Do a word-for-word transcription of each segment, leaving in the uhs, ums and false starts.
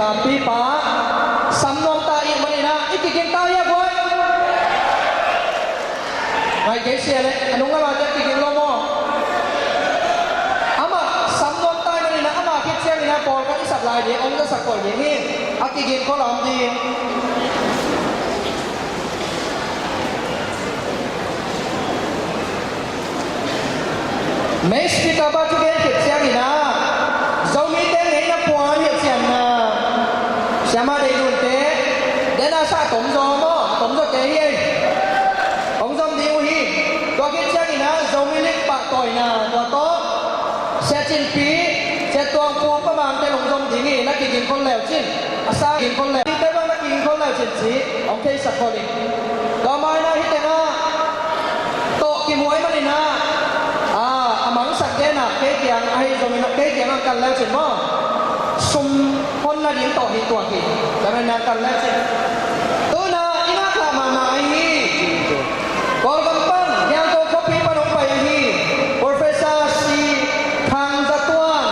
Pipa, sam nuam ta i hih manin ah i kiging ta hia guai? Ngai kei sia leh a nung a mate kiging lo maw? Amah sam nuam ta i hih manin ah amah khit ciangin ah pawlkhat i sap lai ding, hong zasak khol ding hi. A kiging khol a om ding. Mei speaker pa thugen khit ciangin ah Zomite ngeina puan hilhcianna Siama Dei Lunte, den a sa tomzaw maw, tomzawte hi ei. Hong zom ding uh hi. Tua khit ciangin ah Zomi League pahtawina tua tawh Sia Cin Pi, Sia Tuang Pu, Pa Mang te hong zom ding hi. Na kiging khol leu cin, a sa kiging khol leu cin, te bang na kiging khol leu cin ci hong theisak khol in. Tua maina hih tengah tawh kimuai manin ah, ah, a mangsak gen ah kei kiang ahi zongin ah kei kiang ah kal leu cin maw? Sum honna ding tawh hi tuak hi. Tua maina kal leu cin. Tuna i ngaklah mahmah ahi hi. Kawlgam pan Yangon khuapi pan hong pai ahi Professor Si Thang Za Tuan,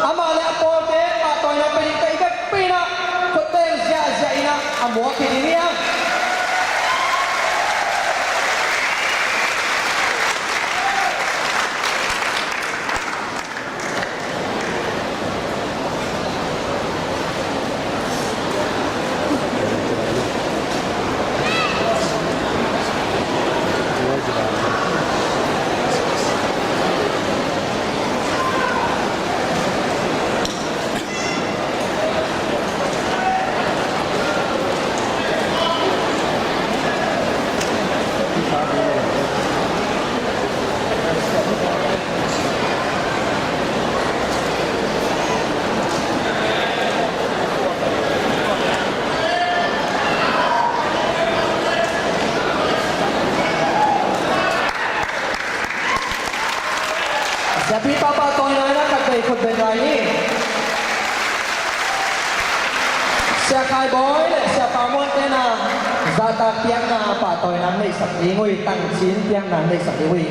amah le a pawlte pahtawina pe ding ka i vekpi in ah khuaten ziahziah in ah a muak hi ding hi hang. Siapi papa tawina na khat vei khut beng lai ni. Sia Khai Bawi le Sia Pa Muan tena zahtak piakna pahtawina neihsak ding uh hi, tangcin piakna neihsak ding uh hi.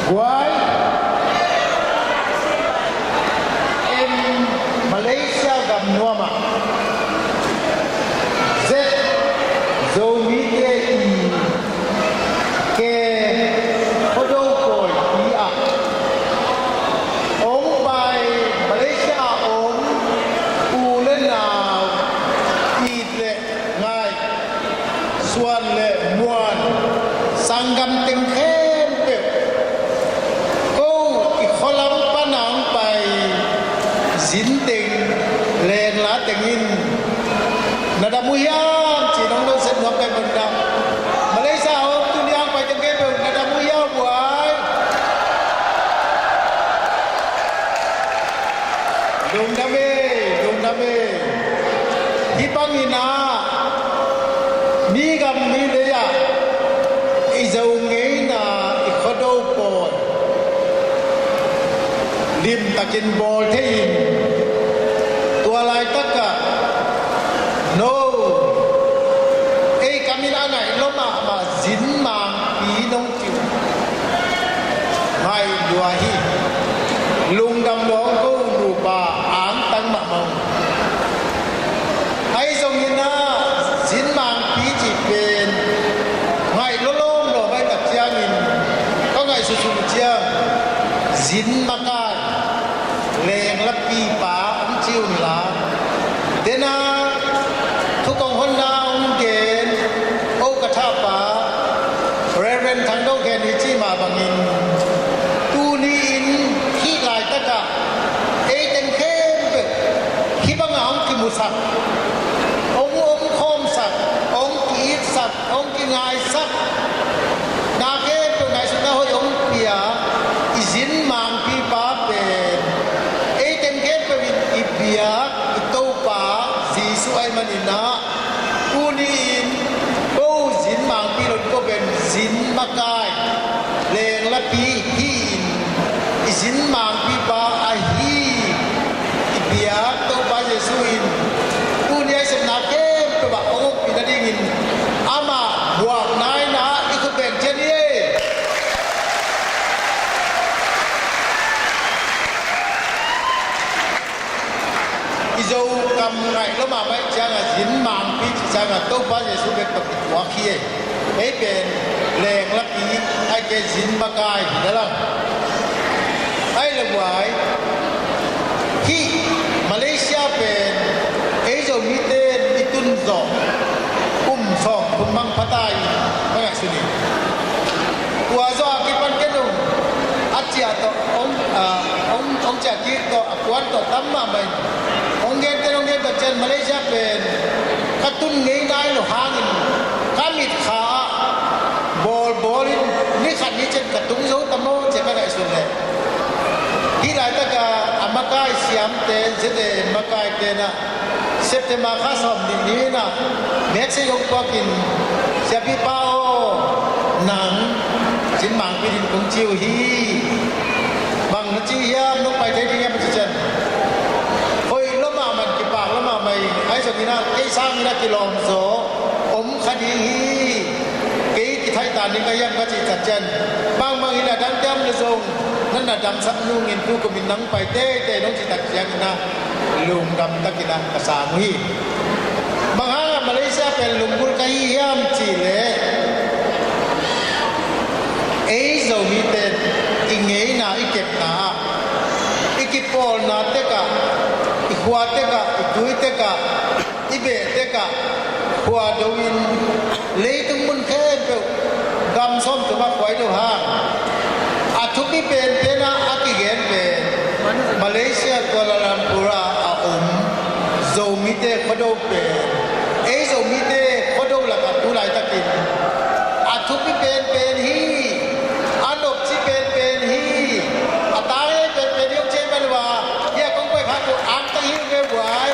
Guai, en Malaysia gam nuamah zet Zomite i ke Khuado pawipi ah hong pai Malaysia ah om u le nau, it le ngai, suan le muan, sanggam teng khempeuh, ko i khualam pana hong pai zin teng, lengla teng in na dam uh hiam ci-in hong nonset nuam ka hih manin ah, Malaysia a om tuni a hong pai teng khempeuh na dam uh hiam, Guai? Lungdam e, lungdam e. Hih bangin ah mi gam mi lei ah i Zo ngeina, i Khuado pawi limtakin bawl thei in, tua laitak ah no, ei kam in a ngaih lua mahmah Zin Mangpi nong ci uh ngaih lua hi. Lungdam lua ung ko, nupa angtang mahmah ung. Ahi zongin ah Zin Mangpi cih pen ngaih lua lawmlawm ahih tak ciangin ka ngaihsut uh ciang Zin makai, lenglapipa hong ci un la, Tuni-in hih laitakah ei teng khempeuh hih bangah hong kimusak, hong omkhawmsak, hong ki-itsak, hong kingaisak, na khempeuh ngaihsutna hoih hong pia i zin mangpipa pen ei teng khempeuh in i biak i Topa Jesuh ahih manin ah, tuni-in ko zin mangpi lo, ko pen zin makai, lenglapi hi-in i zin mangpipa ahi i biak Topa Jesuh in tuni a i sepna khempeuh ah hong ompih nadingin amah buakna in ah i khut beng ciat ni ei. I Zo kam ngaih lua mahmah ih ciangah zin mangpi cih ciangah Topa Jesuh bek tawh kituak hi ei. Ei pen lenglapi, ahih kei zin makai hi dalam. Ahih leh buai hih Malaysia pen ei Zomite in i tun zawh kum sawmthum bang pha ta in ka ngaihsun hi. Tua zawh a kipan ken ung a ciah tawh ong, a, ong, ong ciah kik tawh a kuan tawh tam mahmah in ong gen ken ong gen tawh cian Malaysia pen ka tun ngei nai lo hangin ka mitkha ah bawlbawl in ni khat ni cian ka tung zo ta maw ci a ka ngaihsun leh. Hih laitak a a makai siamte, zete makai tenah September kha sawm nih ni-in ah message hong puakin, "Siapipa aw, nang zin mangpi ding kong ci uh hi. Bang na ci hiam, nong pai thei ding hiam?" a ci cian. Hoih lua mahmah in, kipak lua mahmah in, ahi zongin ah kei sangin ah kilawm zaw om kha ding hi. Kei kithaihtan ding ka hiam ka cih tak cian, bangbang in a dangte om le zong na na damsak nungin tu kumin nang pai teitei nong cih tak ciangin ah lungdam takin ah ka sang uh hi. Bang hangah Malaysia pen lunggulh ka hi hiam cih leh, ei Zomite i ngeina i kepna ah, i kipawlna tekah, i khua tekah, i tui tekah, i beh tekah khua do in, leitung mun khempeuh gam sawmthum ah khua i do hang, a thupi penpen ah a kigen pen Malaysia Kuala Lumpur ah a om Zomite Khuado pen, ei Zomite Khuado lakah tu laitakin a thupi penpen hi. A nopci penpen hi. A tanglei penpen hi. Hong ci ahih man uh a, hia kong pai kha ku ang ta hi ve buai.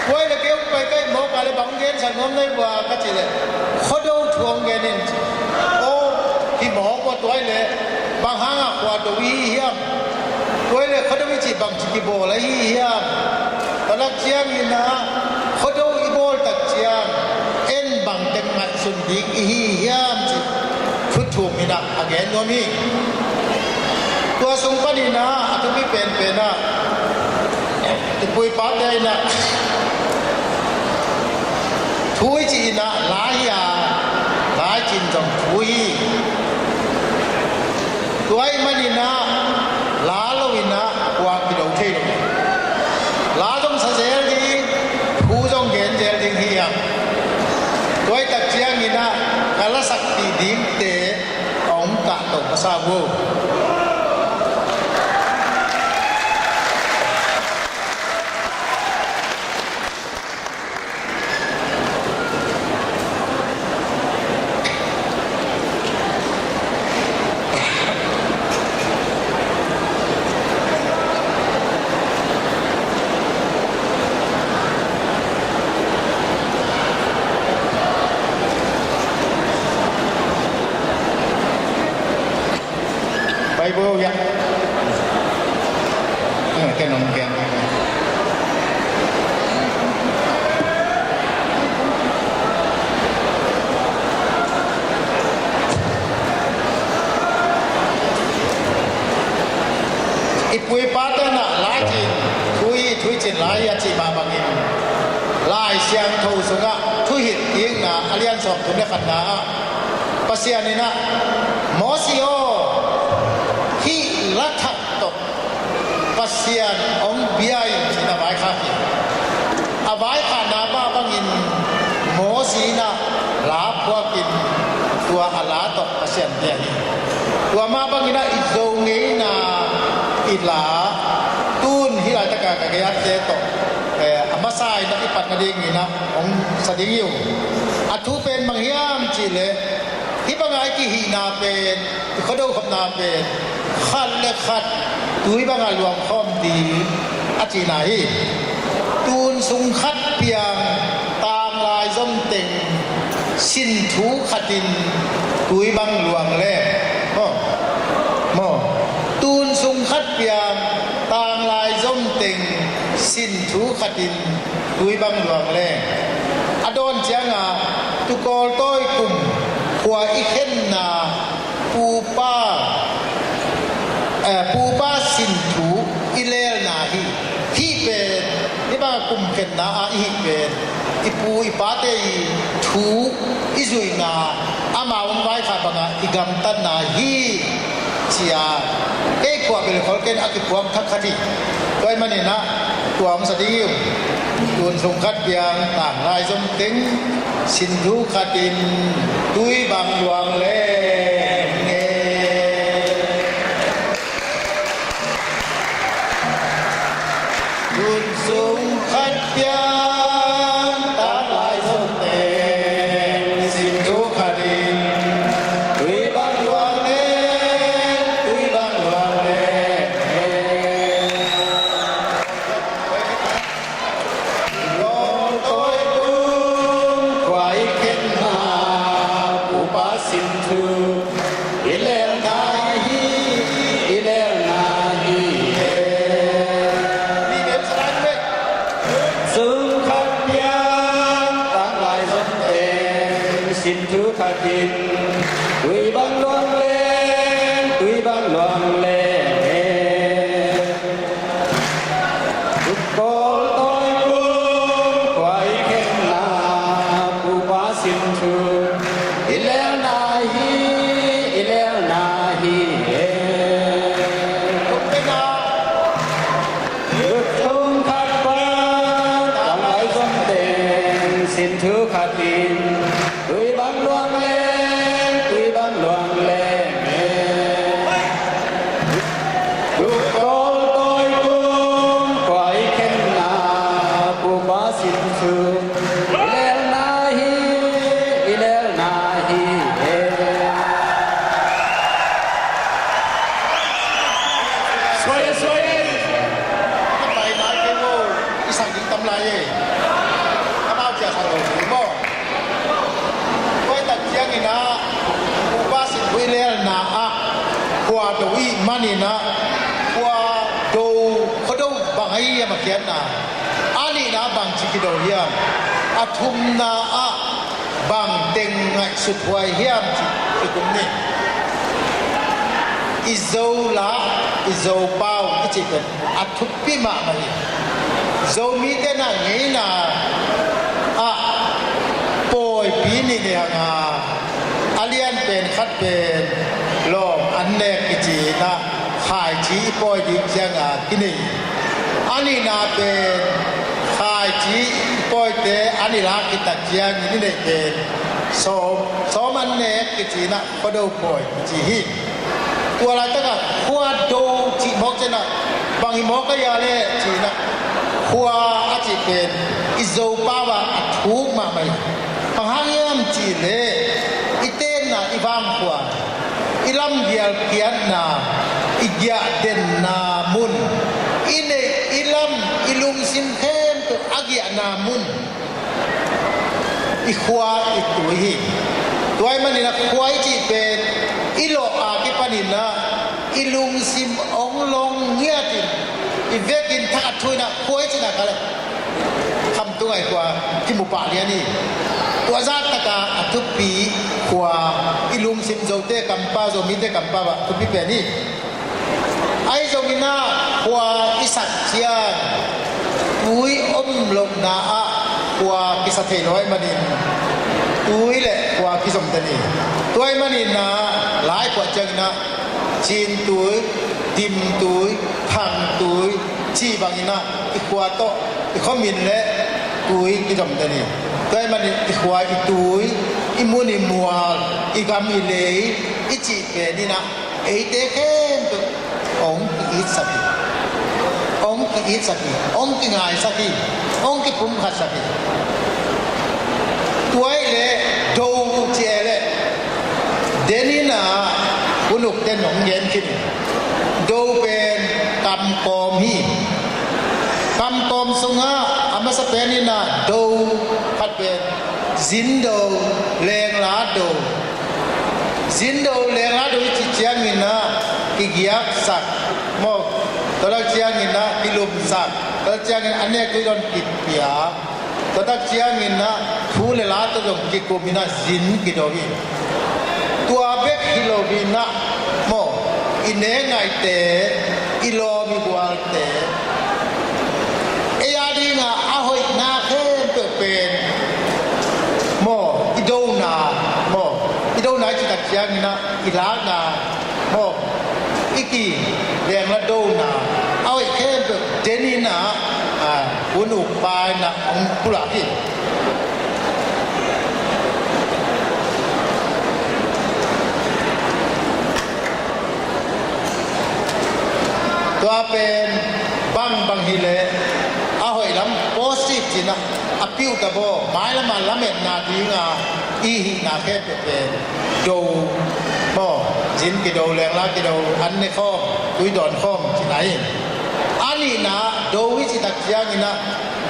Buai le kei hong pai ka hih mawk a le bang hong gensak nuam na hi bua ka cih leh, Khuado thu hong gen in ci. Aw, hi mawk bua tuai le bang hangah Khuado i hi hiam? Tuai le Khuado i cih bangci kibawl ahi hiam? Tua lak ciangin ah Khuado i bawl tak ciang en bangteng ngaihsun ding i hi hiam cih khut thum in ah a gen nuam hi. Tua sung panin ah a thupi penpen ah i pu i pate in ah thu i cih in ah la hi a, la i cih in zong thu hi. Tua ahih manin ah la lo in ah kua kido thei lo. La zong sa zel ding, thu zong gen zel ding hi a. Tua ahih tak ciangin ah ka la sakpih dingte hong kahto masa uh. Bible hiah. Ken hong gen. I pu i pate in ah la i cih in thu hi, thu i cih in la hi a cih mah bangin, Lai Siangtho sungah Thuhilhkikna a lian sawmthum le khatna ah Pasian in ah, Mosi aw, hih la thak tawh Pasian hong bia in ci-in a vaikhak hi. A vaikhakna mah bangin Moses in ah la phuakin tua a la tawh Pasian bia hi. Tua mah bangin ah i Zo ngeina i la tun hih laitakah ka gei-atte tawh, eh, a masa in ah i pat nadingin ah hong sa ding hi uh. A thu pen bang hiam cihleh, hih bangah i kihihna pen, i khuado khopna pen khat le khat tui bangah luang khawm ding a cihna hi. Tun sung khat piang tanglai zom teng sin thu khatin tui bang luang le. Maw? Maw? Tun sung khat piang tanglai zom teng sin thu khatin tui bang luang le. A dawn ciangah tukawl tawi kum khua i khenna pupa, eh, pupa sin thu i lelna hi. Hih pen hih bang kum khenna ah i hih pen i pu i pate i thu i zuihna, amau hong vaikhak bangah i gamtatna hi, ci-a kei khuah bel khol ken a kipuak thak khat hi. Tua ahih manin ah tua hong sa ding hi uh. Tun sung khat piang tanglai zom teng sin thu khatin tui bang luang le. Tun sung khat piang tanglai zom teng sin thu khatin tui bang luang le, tui bang luang le. Lawng tawi kum khua i khenna pupa sin thu i lelna hi, i lelna hi. Sung khat piang tanglai zom teng sin thu khatin tui bang luang leng, tui bang luang leng. Tukawl tawi kum khua i khenna pupa sin thu i lelna hi, i lelna hi e. Kum khat pan tanglai zom teng sin thu khatin tui bang luang leng, tui bang luang leng e. Tukawl tawi kum khua i khenna pupa sin thu i lelna hi, i lelna hi e. Suai e, suai e. Ka pai nai kei maw, i sak ding tam lai e. Amau cia sak lo ding maw. Tua i tak ciangin ah pupa sin thu i lelna ah khua do i hih manin ah khua do, khua do bang ahi hiam a khiatna? A nihna bangci kido hiam? A thumna ah bang teng ngaihsut huai hiam cih i kum ni. I Zo la, i Zo pau i cih pen a thupi mahmah hi. Zomite na ngeina ah pawipi nih nei hang a, a lian pen khat pen lawng an nek kici in ah khaici i pawi ding ciang a kinei. A nihna pen khaici i pawite an i lak khit tak ciangin i neih pen sawm, sawm an nek kici in ah khuado pawi kici hi. Tua laitakah khua do cih mawk ciangin ah bang hi mawk a hia leh ci-in ah khua a cih pen i Zo pau ah a thuk mahmah hi. Bang hang hiam cih leh i tenna, i vangkhua, i lamgial kiatna, i giahdenna mun, i neih i lam, i lungsim khempeuh a giahna mun i khua i tui hi. Tua ahih manin ah khua i cih pen i lawh a kipanin ah i lungsim hong long ngiatin i vekin thak a thu in ah khua i cihna kha leh khamtung ah i khua kimu pah lian hi. Tua zahtak a a thupi khua i lungsim, Zote kampau, Zomite kampau ah thupi pen hi. Ahi zongin ah khua i sak ciang tui om lohna ah khua kisa thei lo ahih manin tui le khua kizom den hi. Tua ahih manin ah laiphuah ciangin ah cintui, dimtui, thangtui cih bangin ah i khua tawh i khuamin le tui kizom den hi. Tua ahih manin i khua i tui, i mun i mual, i gam i lei i cih pen in ah eite khempeuh hong ki-itsak hi. Hong ki-itsak hi, hong kingaisak hi, hong kipumkhatsak hi. Tua ahih leh do ci e leh, den in ah hun ukte in hong gen khin hi. Do pen kamkawm hi. Kamkawm sungah a masa pen in ah do khat pen zindo, lengla do. Zindo, lengla do i cih ciangin ah kigiaksak maw. Tua tak ciangin ah kilumsak. Tua tak ciangin a nek tui dawn kipia. Tua tak ciangin ah thu le la tawh zong kikum in ah zin kido hi. Tua bek hi lo in ah maw, i nek ngaihte, i lawm i gualte, ei a dingah a hoihna khempeuh pen maw, i dona maw, i dona i cih tak ciangin ah i lakna maw, i ki lengla dona, a hoih khempeuh den in ah, a, hun ukpa in ah hong pulak hi. Tua pen bangbang hi leh a hoih lam positive ci-in ah a piuh ta baw, mailam a lametna dinga i hihna khempeuh pen do maw, zin kido, lengla kido, an ne khawm, tui dawn khawm cihna hi. A nihna do i cih tak ciangin ah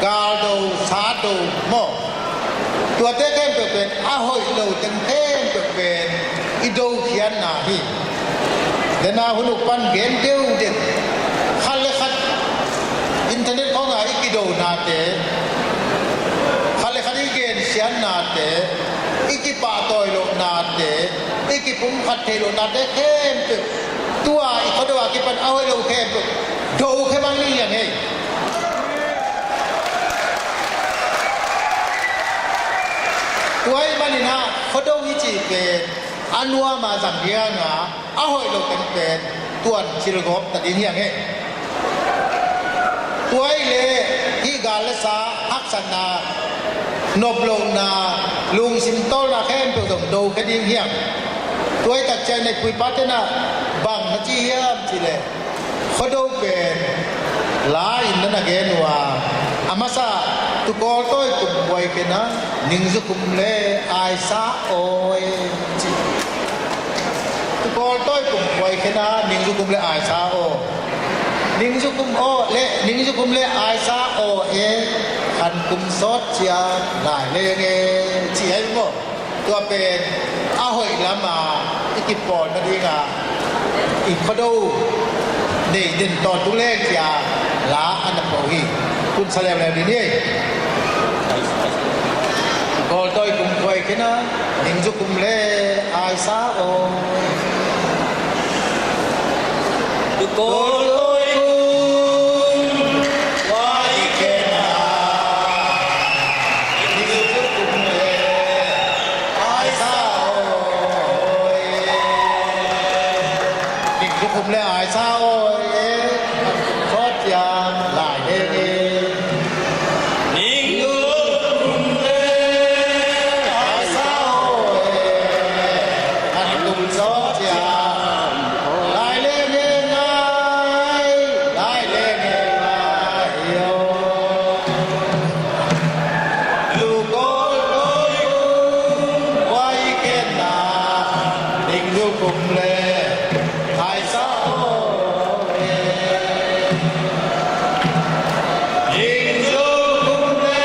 galdo, sado maw, tuate khempeuh pen a hoih lo teng khempeuh pen i dokhiatna hi. Dena hun uk pan gen deuhdeuh, khat le khat internet khawngah i kidonate, khat le khat i gensiatnate, i kipahtawi lohnate, i kipumkhat thei lohnate khempeuh, tua i Khuado a kipan a hoih lo khempeuh do khia mang ni hiang ei. Tua ahih manin ah Khuado i cih pen a nuam a zang hiang a, a hoih lo teng pen tuan cilgawp ta ding hiang ei. Tua ahih leh hih gal le sa, haksatna, nop lohna, lungsim tawlna khempeuh zong do khia ding hiang. Tua ahih tak ciang nei pui pate na bang na ci hiam cih leh, Khuado pen la in na na gen uh a, a masa, tukawl tawi kum buai kena, ningzu kum le aisa aw e, ci. Tukawl tawi kum buai kena, ningzu kum le aisa aw. Ningzu kum aw le, ningzu kum le aisa aw e, khan kum sawt ciat lai leng e, ci ahi maw. Tua pen a hoih lama i kipawl nadinga i Khuado nei den tawntung leng cia la a na po hi. Kun sa leuleu ding hi. Kawltawi kum khuai khena, ningzu kum le aisa aw. Kawltawi kum khuai khena, ningzu kum le aisa aw. Ningzu kum le aisa aw e, sawt ciang lai leng e. Ningzu kum le aisa aw e, khan kum sawt ciang lai leng e ngai, lai leng e ngai aw. Kawltawi kum khuai khena, ningzu kum le aisa aw e. Ningzu kum le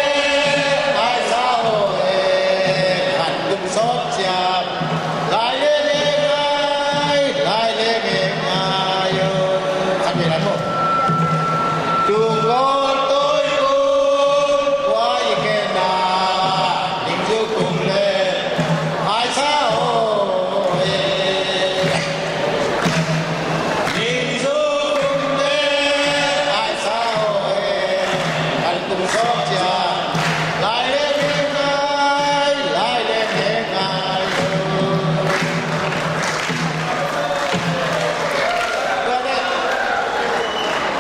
aisa aw e, khan kum sawt ciang lai leng e ngai, lai leng e ngai aw. Khat vei lai maw. Tung Kawltawi kum khuai khena, ningzu kum le aisa aw e. Ningzu kum le aisa aw e, khan kum sawt ciang lai leng e ngai, lai leng e ngai aw.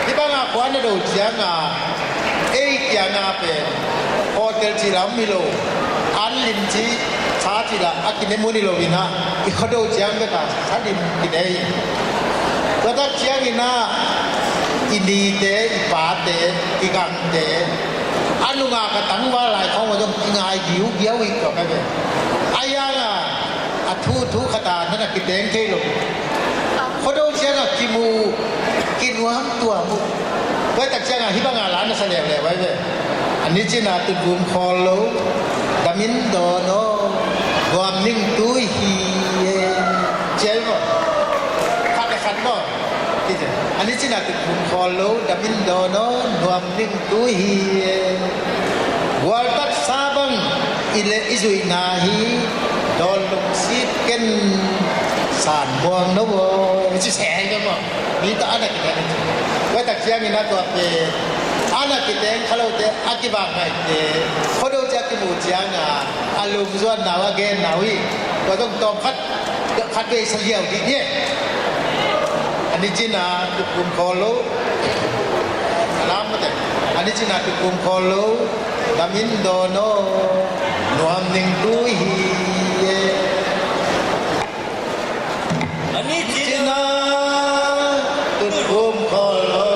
Hih bangah khua na do ciangah ei kiangah pen hotel cih lam hi lo. An lim ci, sa ci dah a kine mun hi lo in ah, i khuado ciang bek a sa lim kine hi. Tua tak ciangin ah i nite, i pate, i gangte, a nunga ka tangval lai khawng uh zong kingai giugiau hi tua ka ve. A yang a a thu thu khat a na na kiteng thei lo. Khuado ciang a kimu, kinuam tuam uh. Tua tak ciang a hih bang a la na sa leuleu ai ve. A nicin a tutvum khawl lo, damin dawn aw, nuam ning tui hi e. Ciai maw? Khat le khat maw? A nicin a tutvum khawl lo, damin dawn aw, nuam ning tui hi e. Gualtaksa bang i leh i zuihna hi, dawn lungsit ken san muang no aw. I ci se hi ka maw? Mi ta ana kiteng. Tua tak ciangin a tua pen ana kiteng kha lote, a kibang ngaite, khuado ciang kimu ciang a, a lungzuanna uh a genna uh hi. Tua zong tawm khat, khat vei sa liau dih ni. A nicin a tukum khawl lo. A lam mate. A nicin a tukum khawl lo. Damin dawn aw, nuam ning tui hi e. A nicin a tukum khawl lo.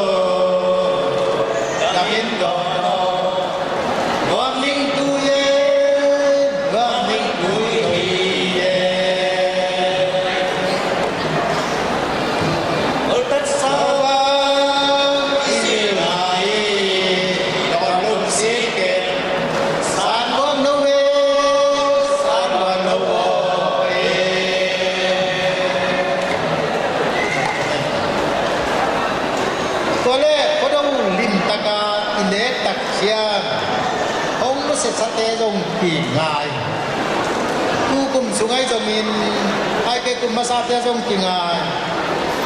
Damin dawn aw, nuam ning tui e, nuam ning tui hi e. Ol tat sa bang i zil lai, dawn lungsit ken, san muang no e, san muang no aw e. Tua le khuado limtaka i nek tak ciang hong nusiasate zong kingai. Tu kum sung ahi zongin, ahih kei kum masate zong kingai.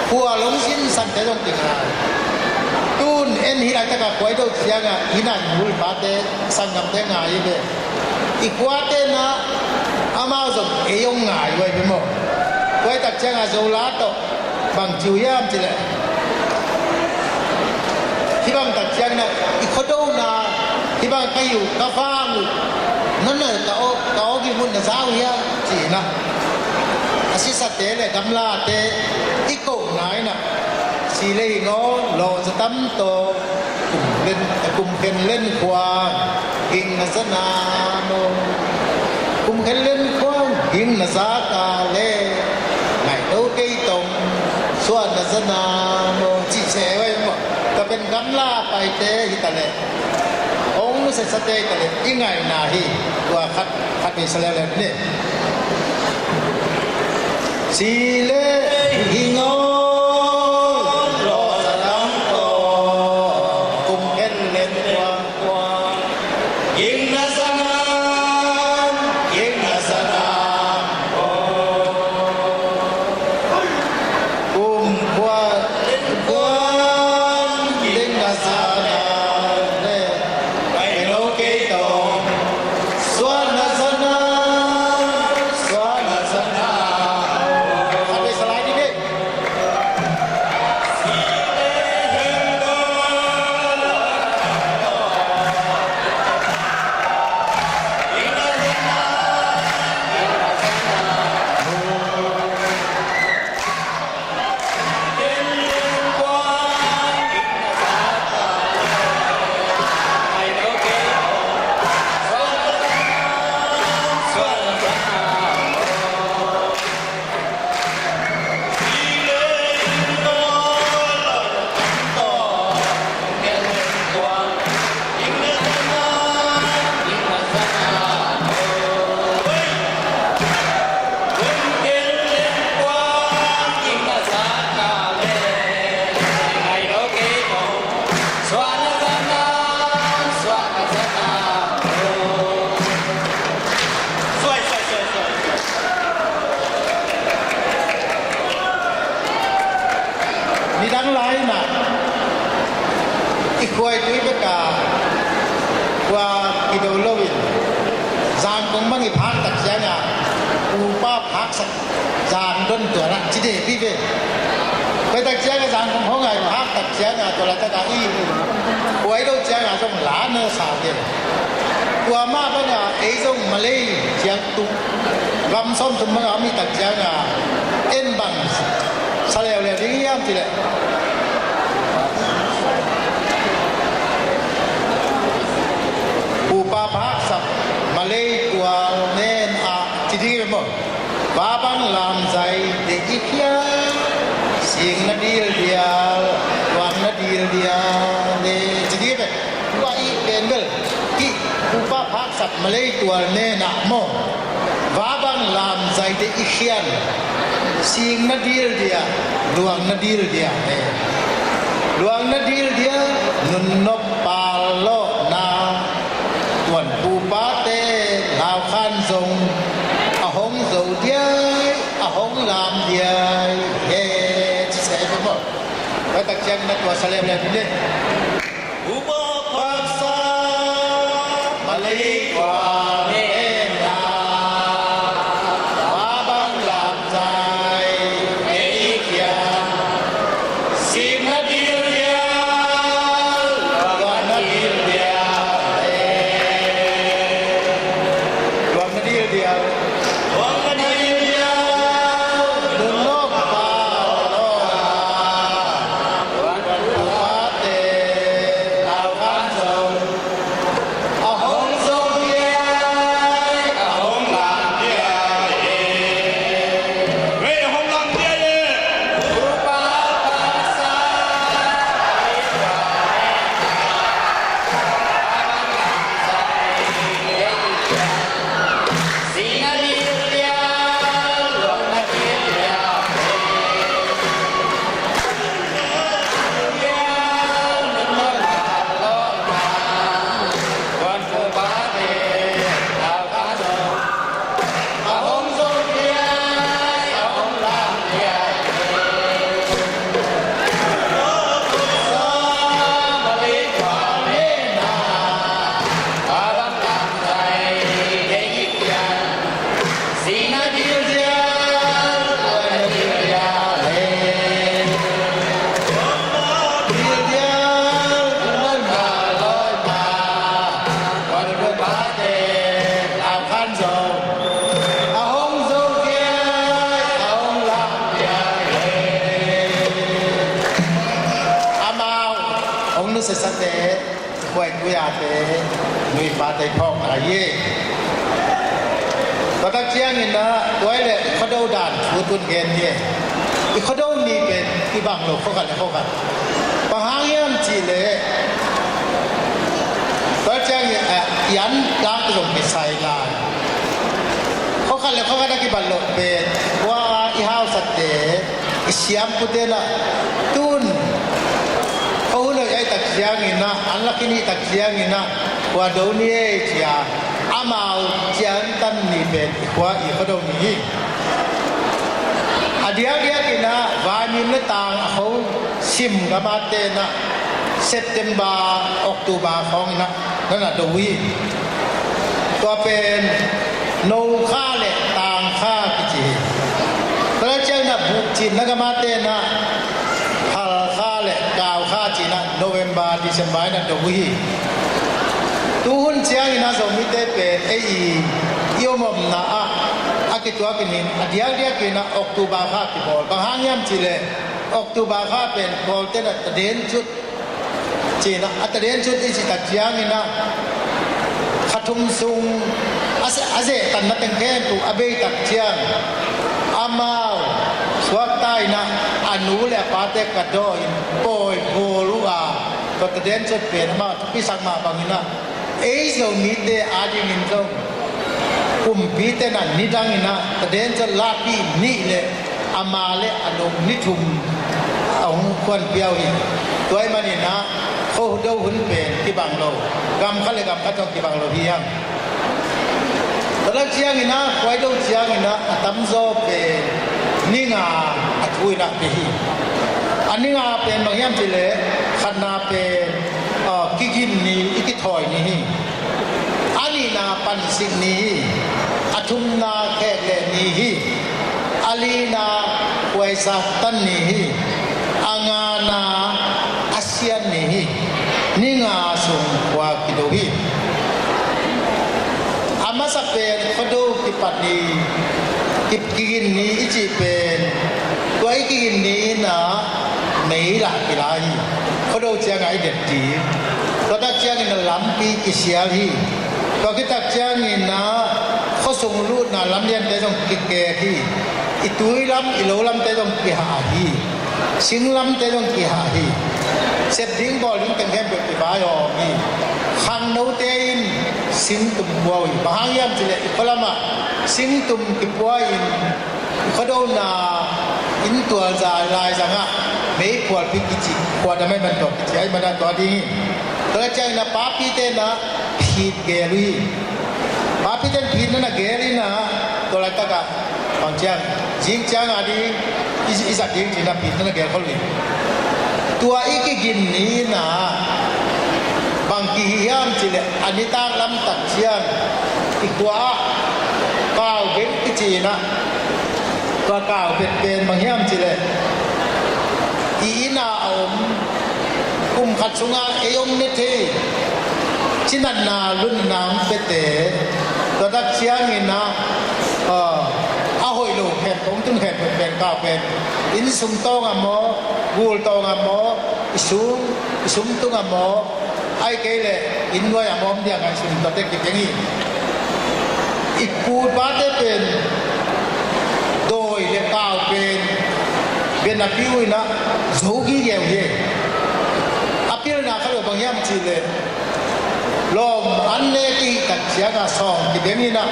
Khua long sinsante zong kingai. Tun en hih laitaka khua i do cianga hih na i nu i pate, sanggamte ngai hi ve. I khuate na amau zong ei hong ngai uh ahi ve maw? Tua tak cianga Zola tawh bang ci uh hiam cih leh, hih bang tak ciangin ah i khuadona, hih bang ka hi uh, ka vang uh, na na ka aw, ka aw gim uh na za uh hiam ci-in ah, a sisate le gamlate i kohna in ah, si le hing aw, lawhza tam tawh, kum len, kum khen len khuang ging na za na maw? Kum khen len khuang ging na za ta le, ngaih lo kei tawh, suah na za na maw? Cih se vai maw? Tua pen gamla paite hi ta leh, hong nusiasate hi ta leh, i ngaihna hi. Tua khat, khat vei sa leuleu ni. Si le hing aw, lawhza tam tawh, kum khen len khuang, ging na za na, ging na za na, oh. Kum khuan, kum khuan, ging na za na, le, ngaih lo kei tawh, suah na za na, suah na za na, oh. Khat vei sa lai ni. Nidang lai-in ah i khuaitui bek a khua kido loin, Zangkong bang i phak tak ciangin ah, upa phaksak zan don tua lah ci deh pi ve. Pai tak ciangin ah Zangkong khawng a i phak tak ciangin ah, tua laitak a i khuai do ciangin ah zong la na sa ve. Tua mah banga ei zong Malay ciang tung gam sawmthum banga om i tak cianga en bang sa leuleu ding hiam cileh, pupa phaksap Malay tual nen ah ci ding hi maw? Vabang lamzai deih i khia, sing na dil dial, luang na dil dial, ne ci ding hi ve. Tua i pen bel hih pupa phaksap Malay tual nen ah maw? Vabang lamzai deih i khian, sing na dil dia, luang na dil dia, ne. Luang na dil dia, nunnop pal lawhna, tuan pupate laukhan zong a hong zo diai, a hong lam diai, he ci sa hi ve maw? Tua tak ciang na tua sa leuleu ding hi. Upa paksa Malay tua nena, vabang lamzai ei khia, sing na dil dia, luang na dil dia, eh. Luang na dil dia, luang na dil dia, nunnop pal lawhna, tuan pupate laukhan zong a hong zo diai, a hong lam diai, eh. Hei, a hong lam diai, eh. Upa paksa Amau hong nusiasate, khuai tuiate, nuipate phawkna hi. Tua tak ciangin ah, tua hi leh Khuado dan thu tun gen hi. I Khuado ni pen kibang lo, khua khat le khua khat. Bang hang hiam cih leh, tua ciangin, ah, i an tlak zong kisai lai. Khua khat le khua khat a kibat loh pen, tua i hausate, i siampute na tun khua hun hoih ahih tak ciangin ah, an lak i nih tak ciangin ah, khua do ni ei ci a, amau ciantan ni pen i khua i Khuado ni hi. A diakdiakin ah vaimim le tang a kho sim gam a ten ah September, October khawngin ah na na do uh hi. Tua pen No kha le Tang kha kici hi. Tua ciangin ah bukcinna gam a ten ah Phal kha le Kau kha ci-in ah November, December in ah do uh hi. Tuhun ciangin ah Zomite pen ei i, i omomna ah a kituakin hi, a diakdiakin ah October kha kibawl. Bang hang hiam cih leh October kha pen Kawlte in ah Tadencut ci-in ah, a Tadencut i cih tak ciangin ah kha thum sung a ze-, a zehtanna teng khempeuh a bei tak ciang, amau suakta in ah a nu le a pate ka daw in pawi bawl uh a, tua Tadencut pen amau thupisak mah bangin ah ei Zomite adingin zong kumpite in ah nidangin ah Tadencut lakpi nih le ama le a nung ni thum a hong khuanpia uh hi. Tua ahih manin ah Khuado hun pen kibang lo, gam khat le gam khat zong kibang lo hi hang. Tua lak ciangin ah, Khuado ciangin ah a tamzaw pen ni nga a thu in ah pia hi. A ni nga pen bang hiam cih leh, khatna pen, ah, kigin ni, i kithawi ni hi. A nihna pansik ni hi. A thumna khekleh ni hi. A lina khuaisak tan ni hi. A ngana a sian ni hi. Ni nga sung khua kido hi. Ni, ki, kigin ni i cih pen, tua i kigin ni in ah mei lah kila hi. Khuado ciangah i det ding. Tua tak ciangin ah lampi kisial hi. Tua kitak ciangin ah khuasung lutna lamliante zong kikek hi. I tui lam, i lo lamte zong kihah hi. Singlamte zong kihah hi. Sep ding bawl ding teng khempeuh kivai awm hi. Khangnote in singtum pua uh hi. Bang hang hiam cih leh i khualamah singtum kipua in i khuadona inn tualza laizangah meiphualpi kici, khuadam ahih man tua kici ahih man ah tua ding hi. Tua leh ciangin ah papite in ah phit gel uh hi. Papite in phit na na gel in ah tua laitakah bang ciang, zing ciang a ding, i, i zat ding cih na phit na na gel khol uh hi. Tua i kigin ni in ah bang kihi hiam cih leh a nitak lamtak ciang i khua ah kau beng kici in ah, tua kau bet pen bang hiam cih leh i inn ah a om, kum khat sungah ei om ne thei, cinatna lunna hong piate. Tua tak ciangin ah, ah, a hoih lo khen, hong tun khen pen kau pen, inn sung tawngah maw, gul tawngah maw, i sum, i sum tungah maw, ahih kei leh inn nuai-ah maw om ding a ngaihsun tuate kibeng hi. I pu i pate pen dawi le kau pen bia napi uh in ah zo gige uh hi. A pilna khat uh bang hiam cih leh lawm an ne kihih tak ciangah sawng kibeng in ah,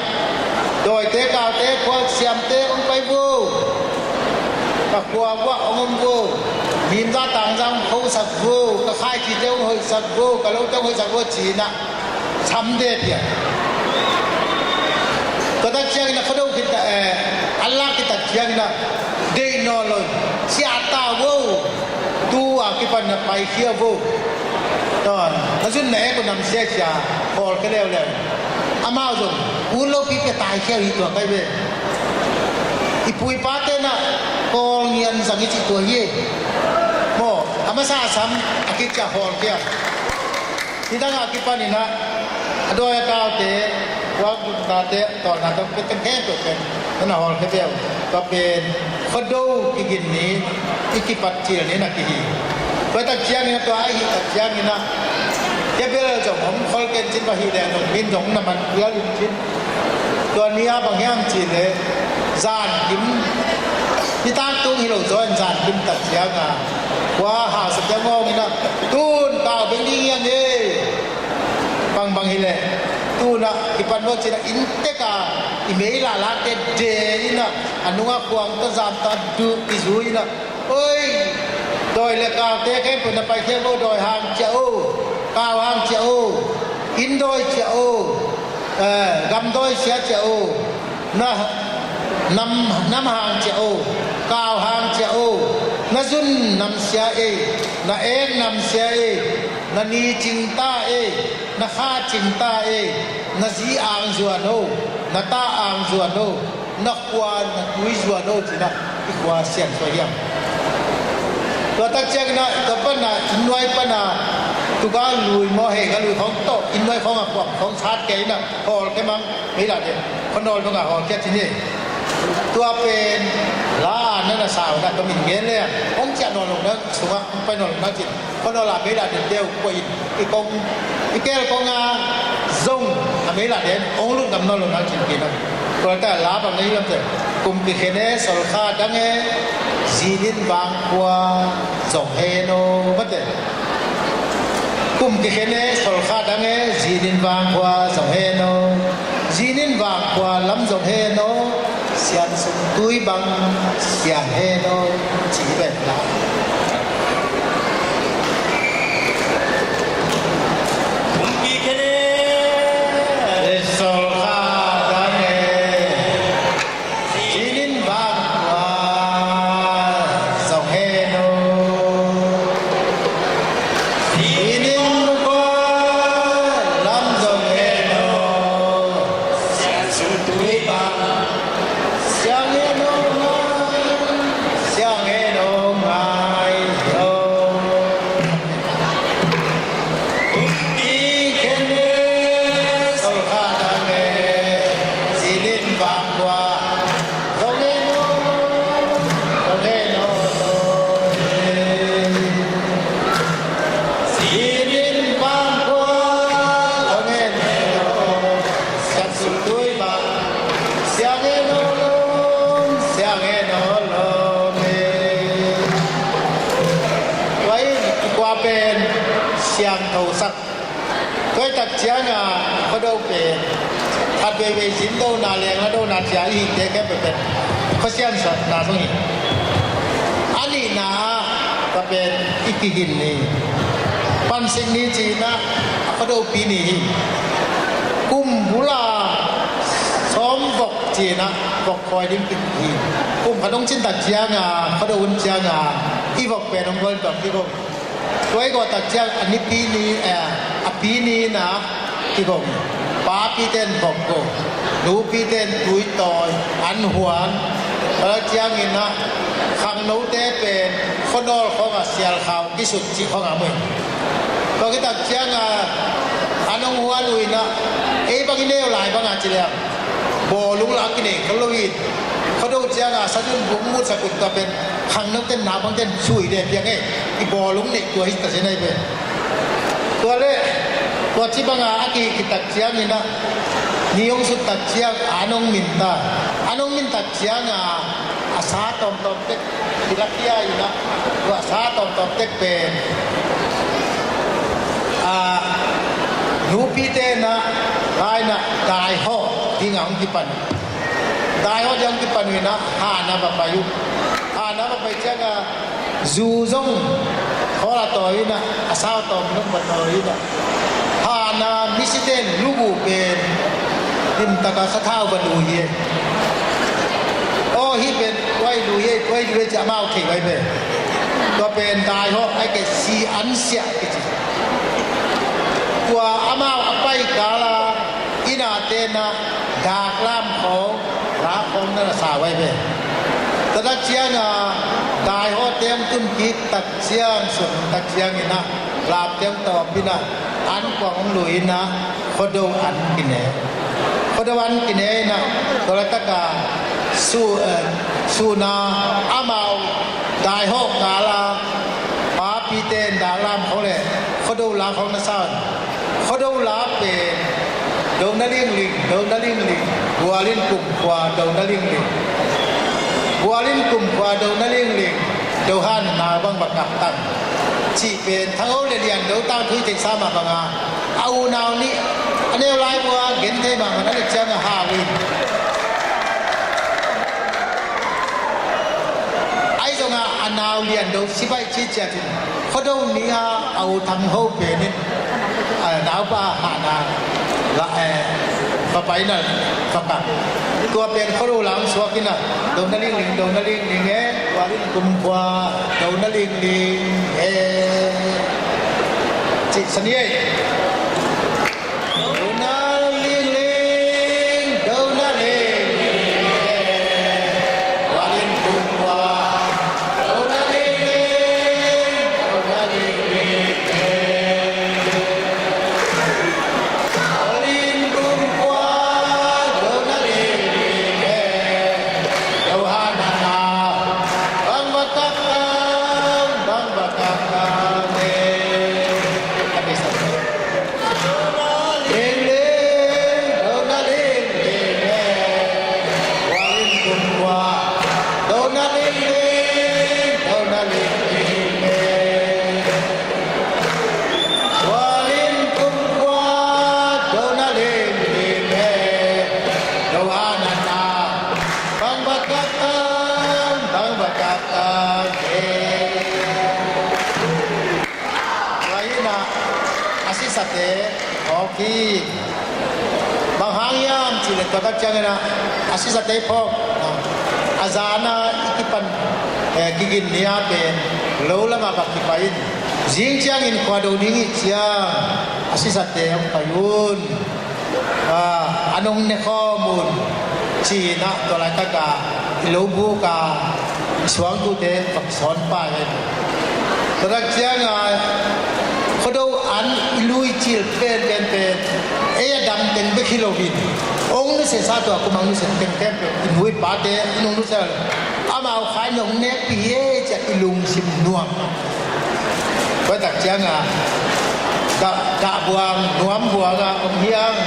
dawite kaute khualsiamte hong pai vo. Ka khua uah hong om vo. Mimza tangza hong hosak vo. Ka khaicite hong hoihsak vo. Ka lote hong hoihsak vo ci in ah sam de pian. Tua tak ciangin ah khuado khit, eh, an lak khit tak ciangin ah deih nawn lo in, siah ta vo. Tu a kipan na paikhia vo. Tawn, na zun na ek uh namsia sia, khawl khia leuleu. Amau zong ut lopi pia taikhia uh hi tua kai ve. I pu i pate in ah kawl ngian zang i cih tua hi. Maw, a masa a sam a kik ciah khawl khia. Hih dangah kipan in ah a dawi a kaute, kuak duknate, tawlna tawh pia teng khempeuh pen na na hawlkhia ve uh. Tua pen khuado kigin ni, i kipat cil ni na kihi. Tua tak ciangin ah, tua ahih tak ciangin ah kebel zong hong khol ken cin, va hih leh zong min zong na man pial in cin. Tua ni a bang hiam cih leh zankim, nitak tung hi lo zaw in zankim tak ciangin ah kua hausa ciang ngawng in ah, tun kau beng ding hiang e. Bangbang hi leh tun ah kipan lo cin ah inntek a i mei lahlakte de in ah, a nungah khuang tawh zam tawh duh kizui in ah, oi, dawi le kaute khempeuh na paikhia vo, dawi hang ciah o, kau hang ciah o, inn dawi ciah o, eh, gam dawi sia ciah o, na nam, nam hang ciah o, kau hang ciah o, na zun namsia ei, na ek namsia ei, na ni cing ta ei, na kha cing ta ei, na zi ang zuan o, na ta ang zuan o, na khua na tui zuan o, ci-in ah i khua siansuah hiam. Tua tak ciangin ah, tua pan ah, inn nuai pan ah, tugal lui maw, hei, ga lui khawng tawh, inn nuai khawng ah, khuam khawng sat kei in ah, hawlkhia mang, mei lah den, khuanawl dongah hawlkhia ci ni. Tua pen la a na na sa uh in ah, tua min gen leng hong ciah nawn lo na, sungah hong pai nawn lo na ci-in, khuanawl a mei lah dente uh koih in, i kong, i keel kong a zong a mei lah den, hong lungdam nawn lo na ci-in pi na. Tua leh ta la bang na hi lam te, kum kikhen e, solkha dang e, zinin vangkhua zong hen o, mate. Kum kikhen e, solkha dang e, zinin vangkhua zong hen o, zinin vangkhua lam zong hen o, siansung tui bang siang hen o, ci vet la. Kum kikhen e, solkha dang e, zinin vangkhua zong hen o, zinin vangkhua lam zong hen o, siansung tui bang siang hen o, siang hen o, Pa pen siangthosak. Tua hi tak cianga Khuado pen khat veivei zin dona, lengla dona cia i hihte khempeuh pen Khuasiangthosak na zong hi. A nihna ah tua pen i kigin ni, pansik ni cihna, a Khuadopi ni hi. Kum bula sawm vok cihna, vok khawi ding kigin hi. Kum khat hong cin tak cianga Khuado hun cianga i vok pen hong gol tuak hi ko. Tua i gawh tak ciang a nipi ni, eh, a pi ni na kigong. Papite in vok go, nupite in tuitawi, an huan. Tua tak ciangin ah khangnote pen khuanawl khawngah sialkhau kisut cih khawngah mui. Tua kitak cianga an hong huan uh inah ei bang i neu lai banga ci liang bawlung la a kinei kha lo hi. Khuado cianga sadun bung mutsak uh tua pen khangnote in, naupangte in sui le piang ei. I bawlung neih tua hi ta zen ai ve. Tua le tua ci banga a kihih tak ciangin ah ni hong sut tak ciang an hong min ta. An hong min tak cianga a sa tawmtawm tek, tilapia inah, tua sa tawmtawm tek pen, a, nupite inah lainah daihawh dingah hong kipan. Daihawh dingah hong kipan uh inah hana va pai uh. Hana va pai cianga zu zong khawl a tawi inah, a sa tawm nung va tawi inah, hana misite in lugu pen dimtaka sathau va lui hi. Aw, hih pen tua i lui hi, tua i lui hi ci amau thei vai pen. Tua pen daihawh ai kei si an siah kici. Tua amau a pai kala ina tena dak lam khawng, dak khawng na na sa vai pen. Tua tak cianga daihawhte hong tun kik tak ciang, sun tak ciangin ah lapte hong tawp inah an kuang hong lui inah Khuado an kine. Khuado an kine inah tua laitaka su, eh, suna amau daihawh kala papite in dak lam khawng le Khuado la khawng na sa un. Khuado la pen do na lingling, do na lingling, gualin kumkhua do na lingling, gualin kumkhua do na lingling, do han nau bang va kak tang. Cih pen thangho le lian do tangthu i theihsa mah banga a unau nih a neu lai mua gen thei mahmah na le cianga hau in. Ahi zonga a nau lian do sibaih ci ciatin Khuado ni-a a u thangho penin, a, naupa hahna la, eh, va paina va kak. Tua pen Khuado la hong suak inah do na lingling, do na lingling e, gualin kumkhua do na lingling e, cih sa ni ei. Do na lingling, do na lingling e, gualin kumkhua do na lingling, do na lingling e, gualin kumkhua do na lingling e, do han nau bang va kak tang, bang va kak tang e. Lingling, do na lingling e. Gualin kumkhua do na lingling, do na lingling e. Gualin kumkhua do na lingling e. Do han nau bang va kak tang, bang va kak tang e. Tua hi inah a sisate phawk hi. Bang hang hiam cihleh tua tak ciangin ah a sisate phawk, a zana i kipan, eh, kigin ni-a pen lo lamah va kipai in, zing ciangin khua do ding hi ciang a sisate hong pai un. Ah, an hong ne khawm un, ci-in ah tua laitaka i lo buk a i suangtute va kisawn pai hi. Tua tak cianga Khuado an i lui cil penpen pen ei a dam teng bek hi loin hong nusiasa, tua kum hong nusia teng khempeuh i nu i pate in hong nusia. Amau kha in hong nekpih hi ei ci-a i lungsim nuam. Tua tak cianga dah, dah buang, nuam buanga om hiang.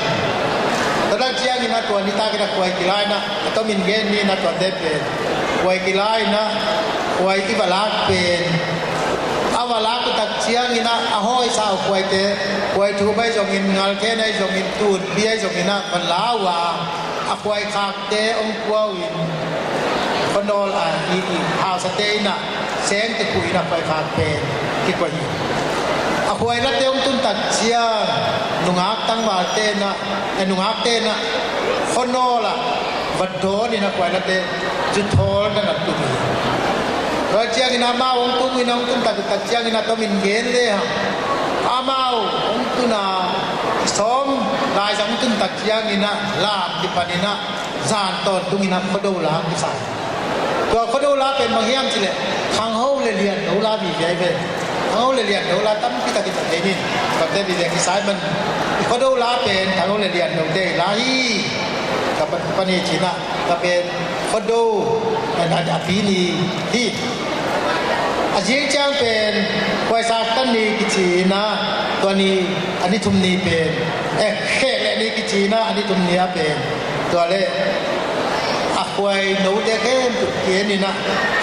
Tua tak ciangin a tua nitak in a khuai kilai in a, a tomin gen ni in a tuate pen khuai kilai in a, khuai i va lak pen a A lak uh tak ciangin ah, a hawisa uh khuaite, khuaithup ahi zongin, ngalthen ahi zongin, tunpi ahi zongin ah, va la uh a, a khuaikhakte hong pua uh in, khuanawl a, i, i, hausate in ah, sengte khuh in a khuaikhak pen kikuai hi. A khuailate hong tun tak ciang, nungak tangvalte in ah, eh, nungakte in ah, khuanawl ah, va dawn in a khuailate, zuthawl na na tum hi. Tua ciangin amau hong tung in hong tun tak, tak ciangin a tomin gen le hang. Amau hong tun a, sawm laizang hong tun tak ciangin ah, lam kipan in ah, zan tawntung in ah, khuado la kisai. Tua khuado la pen bang hiam cih leh, khangho le lianlo la vive ve. Khangho le lianlo la tampi takin a thei ni. Bangte vive kisai man. I khuado la pen khangho le lianlote la hi. Ka pa, pani cih in ah, ka pen khuado, a, a, a pi ni hi. A zing ciang pen, khuaisak tan ni kici in ah, tua ni, a ni thum ni pen, eh, khehleh ni kici in ah, a ni thum ni a pen, tua le, a khuai note khempeuh ki-en in ah,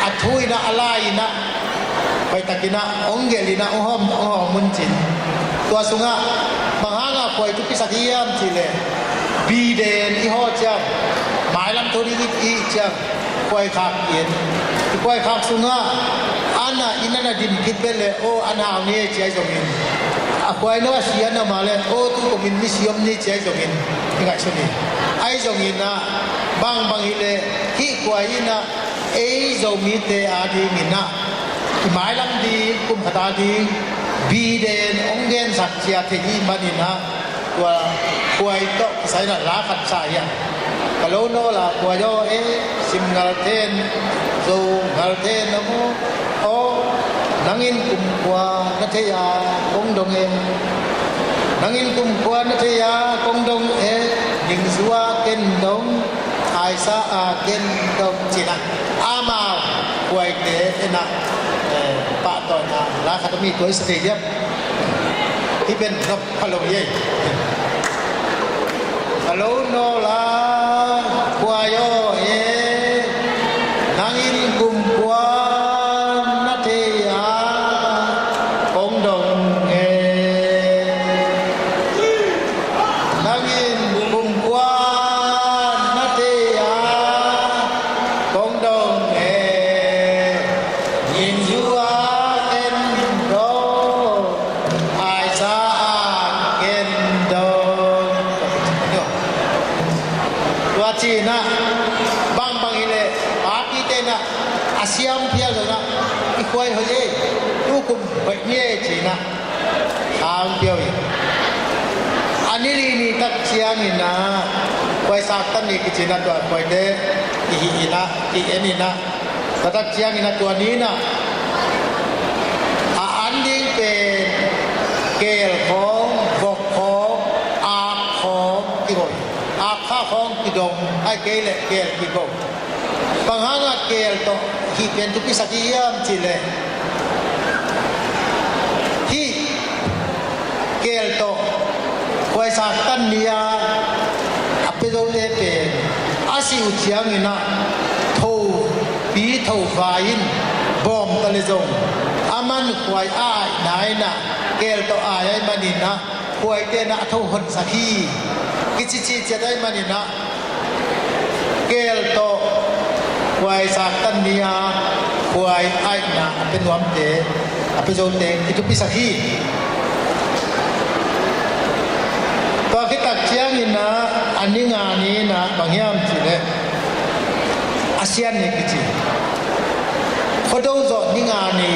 a thu in ah, a lai in ah, hoihtak in ah, hong gelh in ah, hong hawm, hong hawm un cin. Tua sungah, bang hangah khuai thupi sak hiam cih leh, bi den i hawh ciang, mailam tho ding i, i ciang, khuaikhak in. I khuaikhak sungah, an a, inn an a dim khit pen le, aw, an hau ni e ci ahi zongin. A khuai no a si an a mah le, aw, tu kumin misi om ni ci ahi zongin. I ngaihsun hi. Ahi zongin ah, bangbang hi le, hih khuai in ah, ei Zomite a dingin ah, i mailam ding, kum khat a ding, bi den, hong gensak cia thei hi manin ah, tua khuai tawh kisai in ah la khat sa hi a. Ka lo nawl a khuai aw e, sim ngalthen, zo ngalthen a mu. Aw, nang in kum kua na thei a kong dong e. Nang in kum kua na thei a kong dong e. Ningzu a ken dong, aisa a ken dong ci in ah. Amau khuaite in ah, eh, pahtawina la khat a mi tuai sa thei diam. Hih pen nop pha lo hi ei. Ka lo nawl a khuai aw e, nang in kum kua na thei a kong dong e. Nang in kum kua na thei a kong dong e. Ningzu a ken dong, aisa a ken dong. Tua ci in ah, bangbang hi le, papite in ah, a siam phial zong ah, i khuai hoih e, tu kum hoih ni e ci in ah, a hong pia uh hi. A ni li ni tak ciangin ah, khuaisak tan ni kici in ah, tua khuaite i hih in ah, i en in ah, tua tak ciangin ah, tua ni in ah, a an ding pen, keel khawng, vok khawng, ak khawng kigo hi. Ak kha khawng kidong, ahih kei leh keel kigo. Bang hangah keel tawh hih pen thupisak hi hiam cih leh, hih keel tawh khuaisak tan ni a, a pia zote pen, a sih uh ciangin ah, thopi tho vai in bawm ta le zong, a man khuai a aihna in ah, keel tawh ai ahih manin ah, khuaite in ah a tho honsak hi. Kici cihciat ahih manin ah, keel tawh khuaisak tan ni a, khuai aihna a pia nuamte, a pia zote kithupisak hi. Tua khit tak ciangin ah, a ni nga ni in ah, bang hiam cih leh, a sian ni kici. Khuado zawh ni nga ni.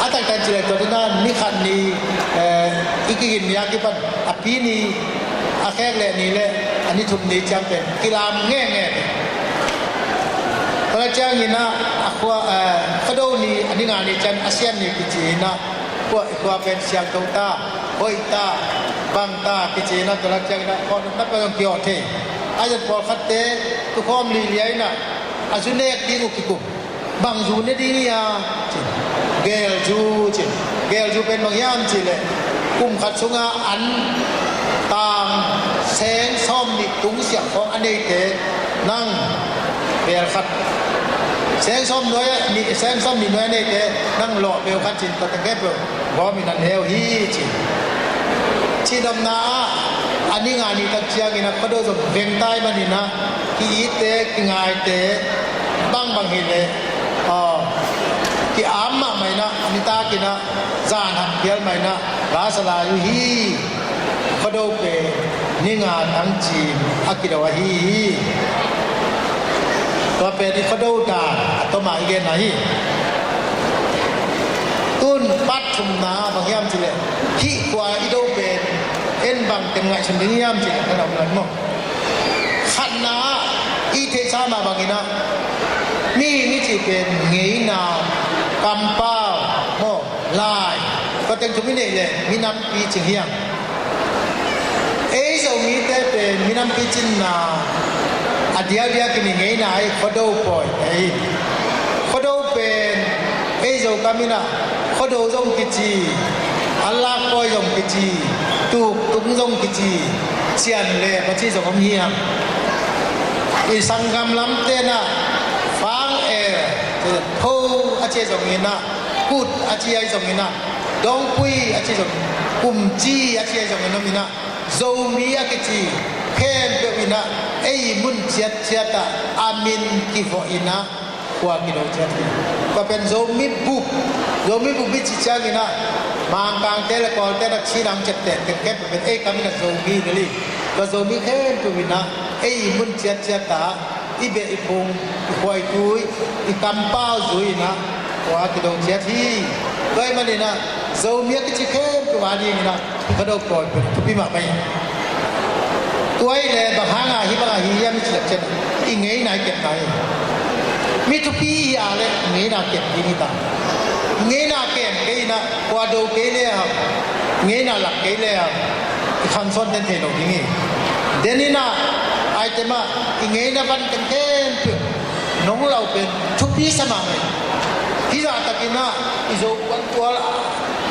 A taktak cih leh tua ding ah ni khat ni, eh, i kigin ni a kipan a pi ni, a khek leh ni le a ni thum ni ciang pen kilam ngeingei. Tua ciangin ah, a khua, eh, Khuado ni a ni nga ni ciang a sian ni kici in ah, khua, khua pen siangtho ta, hoih ta, bang ta kici in ah, tua ciangin ah khuanunna pen zong kiawh thei. A zat pawlkhatte tukhawm lihliah in ah, a zu nek ding uh kikum. Bang zu ne ding hia? Ci. Geelzu ci. Geelzu pen bang hiam cih leh, kum khat sungah an tang seng sawm nih tung siah khawng a neite, nang beel khat Seng sawm nuai a, ni, seng sawm nih nuai a neite nang lawh beu khat cin tua teng khempeuh gawm in a neu hi ci. Cihnopna ah a ni nga ni tak ciangin a Khuado zong veng tai manin a ki-itte, kingaite bangbang hi leh, aw, ki-am mahmah in a nitak in a zan han phial mah in a la sa lai uh hi. Khuado pen ni nga tang cin a kido ahi hi. Tua pen i Khuado dan a toma i genna hi. Tun part thumna bang hiam cih leh hih khua i do pen en bang ken ngaihsun ding hiam cih leh ka lam lan maw? Khatna ah i theihsa mah bangin a mihing i cih pen ngeina, kampau maw, lai, tua teng thum i neih leh minampi cing hiam? Ei Zomite pen minampi cinna a diakdiak in i ngeina ahi Khuado pawi ahi. Khuado pen ei Zokam in a Khuado zong kici, a lak pawi zong kici, tuktung zong kici, cian le paci zong om hiam? I sanggam lamte in a fang el, pho a ci zongin a, kut a ci ahi zongin a, dongpui a ci zong, kumci a ci ahi zongin om in a, Zomi a kici khempeuh in a ei mun ciatciat ah a min kivawh in a khua kido ciat hi. Tua pen Zomi bup, Zomi bup i ci ciangin a Mangkangte le Kawlte na Chin ang ciapteh teng khempeuh pen ei kam in a Zomi hi lel hi. Tua Zomi khempeuh in a ei mun ciatciat ah i beh i phung, i khua i tui, i kampau zui in a khua kido ciat hi. Tua ahih manin a Zomi a kici khempeuh a dingin a Khuado pawi pen thupi mahmah hi. Tua ahih leh bang hangin hih bang ahi hiam i cih leh cian i ngeina i kepna hi. Mi thupi i hih leh ngeina kep ding hi ta. Ngeina kem kei in a, khua do kei le hang, ngeina lak kei le hang, i khangsawnte in thei lo ding hi. Den in a, aite mah i ngeina van teng khempeuh nong lau pen thupi sa mahmah hi. Hih zahtakin a i Zomi kual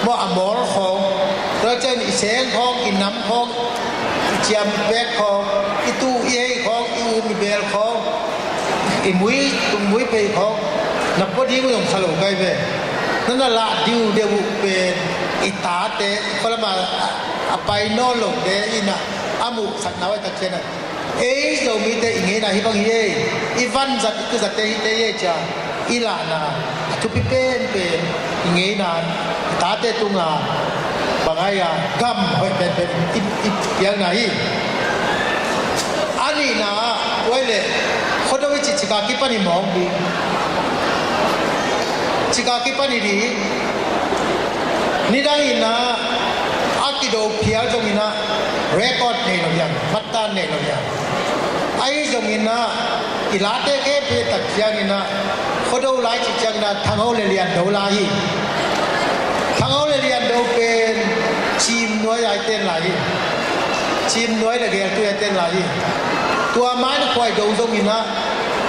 maw, a mawl khawng, tua ciang i seng khawng, i nam khawng, i ciam i pek khawng, i tuh i hei khawng, i um i bel khawng, i mui tung mui phei khawng na pua ding uh zong sa lo kai ve. Na na lah diudeu uh pen i tate, i khualam a, a pai nawn lote in a, a muhsakna uh ahi tak ciang a, ei Zomite i ngeina hih bang hi ei, i vanzat i tuzatte hihte hi ei ci a i lahna a thupi penpen, i ngeina i tate tunga bang ahi a gam hoih penpen i, i pialna hi. A nihna ah, tua ahih leh Khuado i cih cika kipan i mawk ding. Cika kipan i ding. Nidang in a, a kido phial zongin a record nei lo hiam, mattan nei lo hiam? Ahi zongin a, i late khempeuh tak ciangin a, Khuado la i cih ciangin a Thangho le Liando la hi. Thangho le Liando pen Cimnuai a i ten la hi. Cimnuai le Geltui a i ten la hi. Tua ma-in a khua i do zongin a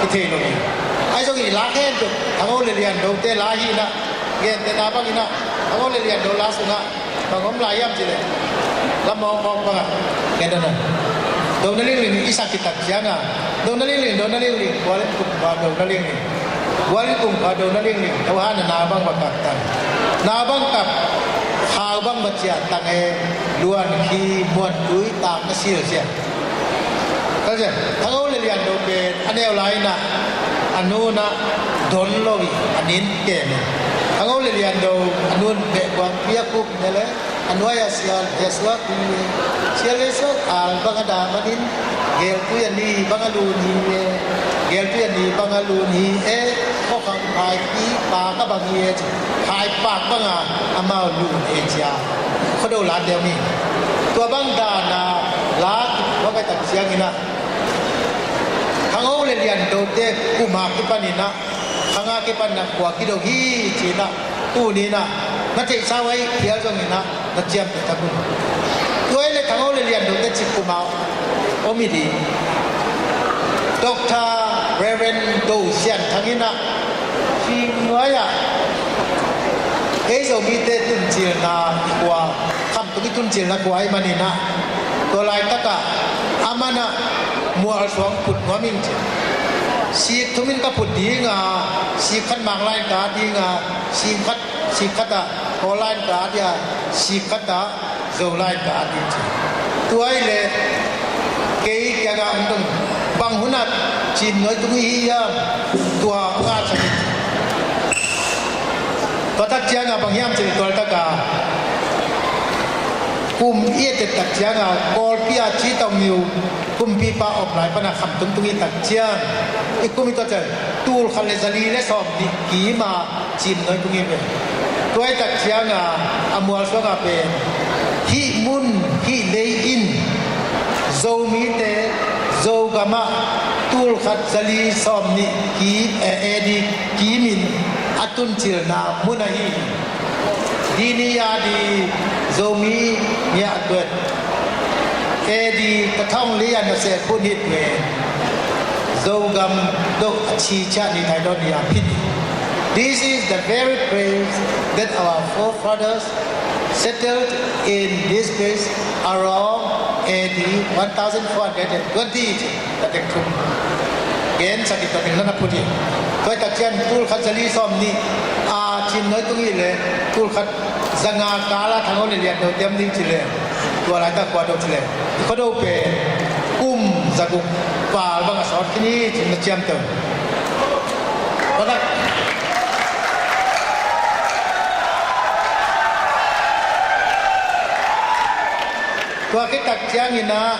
i thei lo hi. Ahi zongin i la khempeuh Thangho le Liandote la hi in a, gentehna bangin a Thangho le Liando la sungah bang om lai hiam cih leh, lam mawkmawk bangah, ngen dan a, dona lingling i sak khit tak ciangin a, dona lingling, dona lingling, Gualin kumkhua dona lingling, Gualin kumkhua dona lingling, tawh hana na bang va kap tang, na bang kap, khau bang va ciah tang e, luan khi muan tui tang na sil sia. Ka sia, Thangho le Liando pen a neu lai in a, a nu in a don lo hi, a nin kem hi. Thangho le Liando a nu in beh guangpi a kup ne le, a nuai a sial he suak hi e. Sial he suak al bang a dah manin, Geltui a ni bang a lun hi e. Geltui a ni bang a lun hi e. Khuakhang phaipi pak a bang hi e ci. Phai pak bang a amau lun e ci a, Khuado late om hi. Tua bang dan a la kiphuak a tak ciangin a, Thangho le Liandote kum a kipanin a, khang a kipan a khua kido hi ci-in a, tuni in a na theihsa uh ahi phial zongin a na ciamteh tak un. Tua ahih leh Thangho le Liandote cih kum a om hi ding. Doctor Reverend Do Sian Thang in a, Cimnuai ah ei Zomite tuncilna khua, khamtung i tuncilna khua ahih manin a, tua laitak ah aman a mualsuang put nuam ing ci. Sik thum in ka phut ding a, sik khat Mang lai in ka at ding a, sik khat, sik khat ah Kawl lai in ka at ding a, sik khat ah Zo lai in ka at ding ci. Tua ahih leh kei kiangah hong tung, bang hun ah Cin Nuai Tung i hi hiam, tua hong at sak in. Tua tak ciangah bang hiam cih leh tualtak a kum i et tak ciangah Kawlpi ah Ci Tawng Niu kumpipa om lai pan a Kham Tung Tung i tak ciang i kum i tua ciang tul khat le za li le sawm nih kim a Cin Nuai Tung i hi ve. Tua i tak ciangah a mual suangah pen hih mun hih lei in Zomite Zogam ah tul khat za li sawm nih kim, eh, A D kim in a tuncilna mun ahi hi. Dini a di Zomi ngiah tuat A D ka thong li an a se pun hit ve. Zogam dok a chi cha ni thai don ni a pit. This is the very place that our forefathers settled in this place around A D one thousand four hundred and twenty. Tua teng thum gen sak in tua teng na na phut hi. Tua i tak ciang tul khat za li sawm nih a Cin Nuai Tung i hi leh tul khat za nga kal a Thang Ho le Lian Do tem ding ci leh tua laitak kua do ci leh i Khuado pen kum za guk val bang a sawt khin hi ci na ciamteh. Tua tak Tua khit tak ciangin ah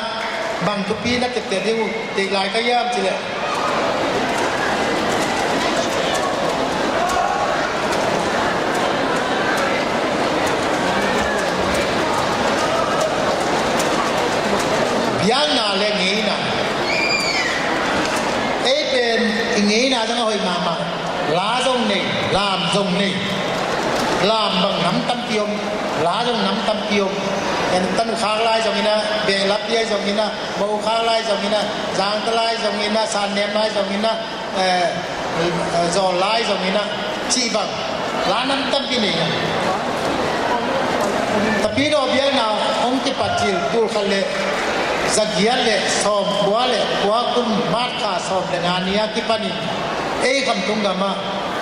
bang thupi na teptep ding uh deih lai ka hiam cih leh, biakna le ngeina. Ei pen i ngeina zong a hoih mahmah. La zong nei, lam zong nei. Lam bang nam tampi om, la zong nam tampi om. En tanu khak lai zongin ah, behlap piai zongin ah, mo khak lai zongin ah, zangta lai zongin ah, sannem lai zongin ah, eh, eh, zawl lai zongin ah, cih bang la nam tampi nei ah. Tapidaw biakna hong kipat cil tul khat le za giat le sawm kua le kua kum March kha sawm le nga ni a kipanin ei Khamtung gamah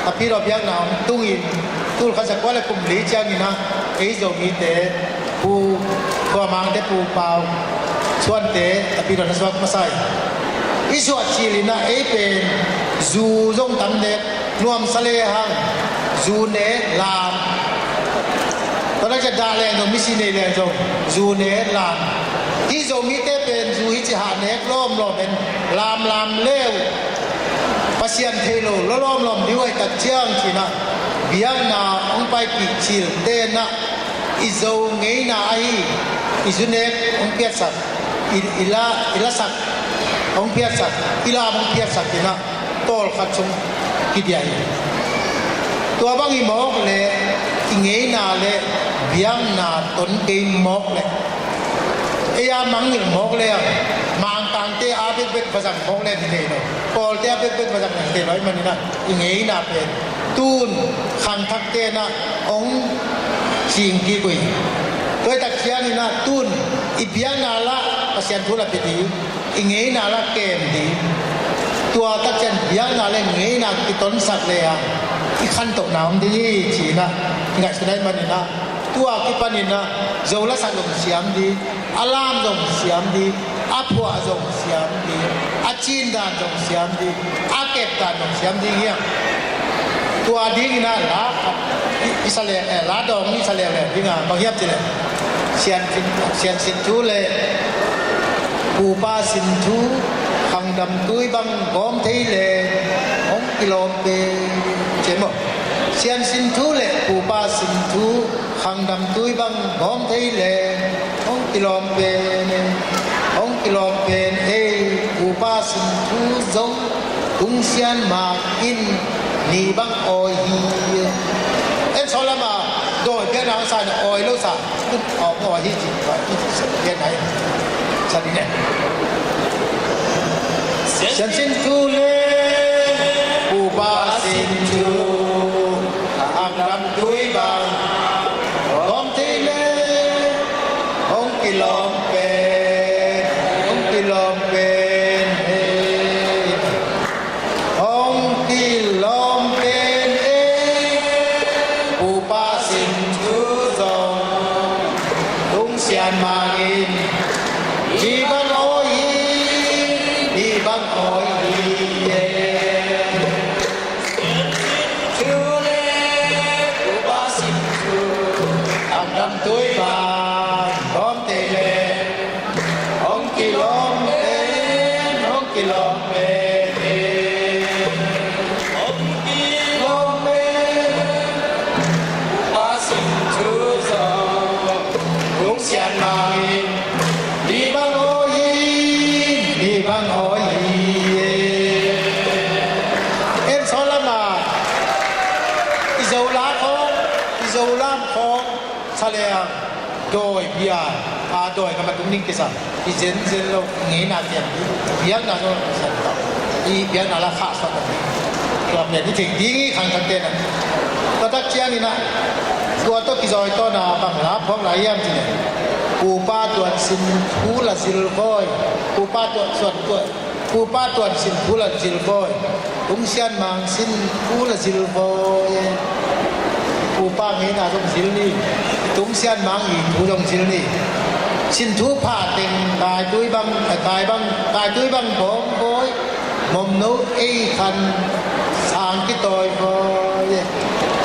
Tapidaw biakna hong tungin tul khat za kua le kum li ciangin ah ei Zomite Pu Khuamangte, Pu Pau Suante Tapidaw na suak masa hi. I suah cilin ah ei pen zu zong tam nek, nuamsa lehang zu nek, lam. Tua lak ciang dah leng zong, misi nei leng zong zu nek, lam. Hih Zomite pen zu hi ci hah nek lawmlawm en, lamlam le uh Pasian thei lo lawlawm lawm ding uh ahih tak ciang ci-in ah biakna hong paipih cil tenah i Zo ngeina ahi i zu nek hong piatsak, i, i la, i lasak hong piatsak, i lam hong piatsak in ah tawlkhat sung kidiah hi. Tua bang hi mawk leh i ngeina le biakna ton kei mawk leh ei a mangngilh mawk leh a, Mangkangte a bekbek va zang mawk leh hi thei lo. Pawlte a bekbek va zang hi thei lo ahih manin ah i ngeina pen tun khangthakte in ah hong cing kik uh hi. Tua ahih tak ciangin ah tun i biakna lah Pasian thu lah pia ding, i ngeina lah kem ding. Tua tak ciang biakna le ngeina kitonsak leh a i khantohna om ding hi ci-in ah i ngaihsun ahih manin ah tua kipanin ah Zo lasak zong siam ding, a lam zong siam ding, a phuah zong siam ding, a cindan zong siam ding, a kepdan zong siam ding hi hang. Tua dingin ah la khat i, i sa leh, eh, la dawng i sa leuleu ding a, bang hiam cih leh Sian Sin, Sian Sin Thu le Pupa Sin Thu, Khangdam Tui bang gawm thei leh hong kilawm pen, ci maw? Sian Sin Thu le Pupa Sin Thu, Khangdam Tui bang gawm thei leh hong kilawm pen, hong kilawm pen ei Pupa Sin Thu zong Tung Sian Mak in ni bang awi hi. En sawt lam a dawi pian hong sa in awi lo sa, awi, awi hi ci, awi hi ci, sa pian hai sa ding eh. Sian Sin Thu le Pupa Sin Thu, Khangdam Tui bang gawm thei leh hong kilawm pen, hong kilawm pen hi. Mangin, mi bang awi hi, mi bang awi hi, e. Thu le upa sim thu, a dam tui bang, bawm te le, hong kilawm pen, hong kilawm pen, e. Hong kilawm pen, upa sim thu zong, kung sian mangin, mi bang awi hi, mi bang awi hi, e. En sawn lamah, i Zo la khawng, i Zo lam khawng, Sa Leang dawi bia, a dawi ka matum ding kisa, i zenzen lo, ngeina kiam ding, biakna lo kisa, i biakna la khah suak ding. Tua pen i theih ding i khangthak te na. Tua tak ciangin ah, tua tawh kizawi tawn a bang la phawk lai hiam cih leh, Pu Pa Tuan Sin thu la zil vawi, Pu Pa Tuan Suan Tuan, Pu Pa Tuan Sin thu la zil vawi, Tung Sian Mang Sin thu la zil vawi, e. Pu Pa ngeina zong zil ni, Tung Sian Mang i thu zong zil ni. Sin thu pha teng, kai tui bang, eh, kai bang, kai tui bang bawm vawi, momno ei khan sang kitawi vawi, e.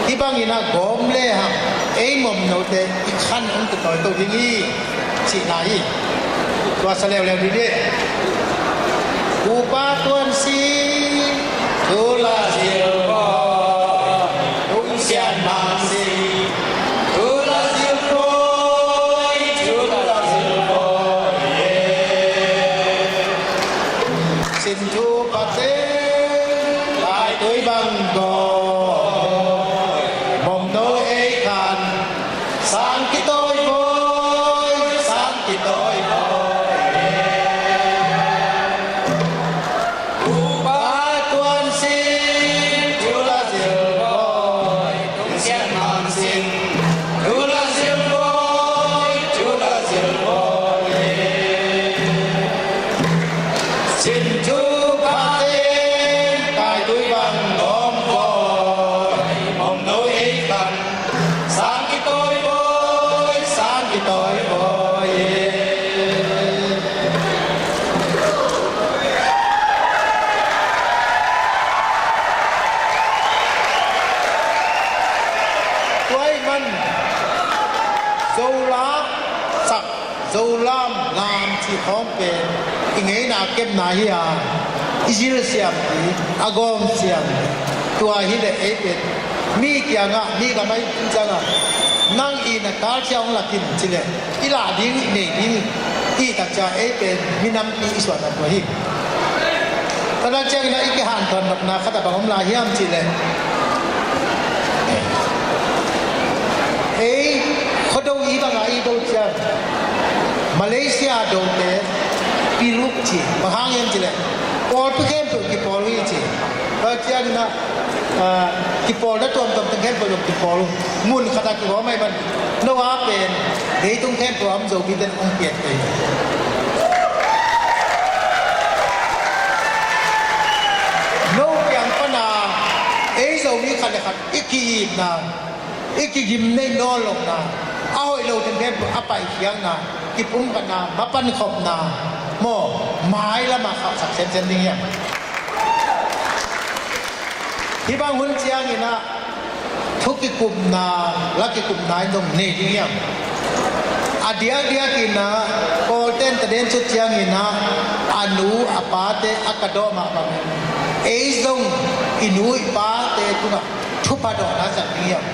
Hih bangin a gawm le hang ei momnote i khan hong kitawi to ding hi, cihna hi. Tua sa leuleu dih dih. Pu Pa Tuan Sin thu la zil vawi, Tung Sian Mang Sin thu la zil vawi, thu la zil vawi, e. Sin thu pha teng, kai tui bang bawm, momno ei khan sang kitawi vawi, sang kitawi vawi, e. Pu Pa Tuan Sin thu la zil vawi, Tung Sian Mang Sin thu la zil vawi, thu la zil vawi, e. Sin thu pha teng, kai tui bang bawm vawi, momno ei khan sang kitawi vawi, sang kitawi vawi, e. Tua ahih man, Zo la sak, Zo lam lam cih khawng pen i ngeina a kepna hi a, i zil siam hi, a gawm siam hi. Tua hi leh ei pen mi kiangah, mi gam a i tun ciangah, nang i na kalcia hong lak in ci leh, i lah ding, i nei ding, i tak ciang ei pen minampi i suahna tua hi. Tua tak ciangin a i kihanthawn nopna khat a bang om lai hiam cih leh, ei Khuado i bangah i do ciang, Malaysia dote Piluk ci, bang hang hiam cih leh pawlpi khempeuh kipawl uh hi ci. Tua ciangin ah, ah, kipawlna tuamtuam teng khempeuh zong kipawl uh. Mun khatah kihawm ahih man, no a pen leitung khempeuh a om Zomite in hong piak thei hi. No kiang pana ei Zomi khat le khat i ki-itna, i kigim neih nawn lohna, a hoih lo teng khempeuh a paikhiatna, kipumkhatna, mapankhopna, maw, mailamah khauhsak semsem ding hiam? Hih bang hun ciangin ah thu kikupna, la kikupna in zong nei ding hiam? A diakdiakin ah Kawlte'n Taden sut ciangin ah a nu a pate a ka dawh mah bangin ei zong i nu i pate tungah thupha dawhna zang ding hiam?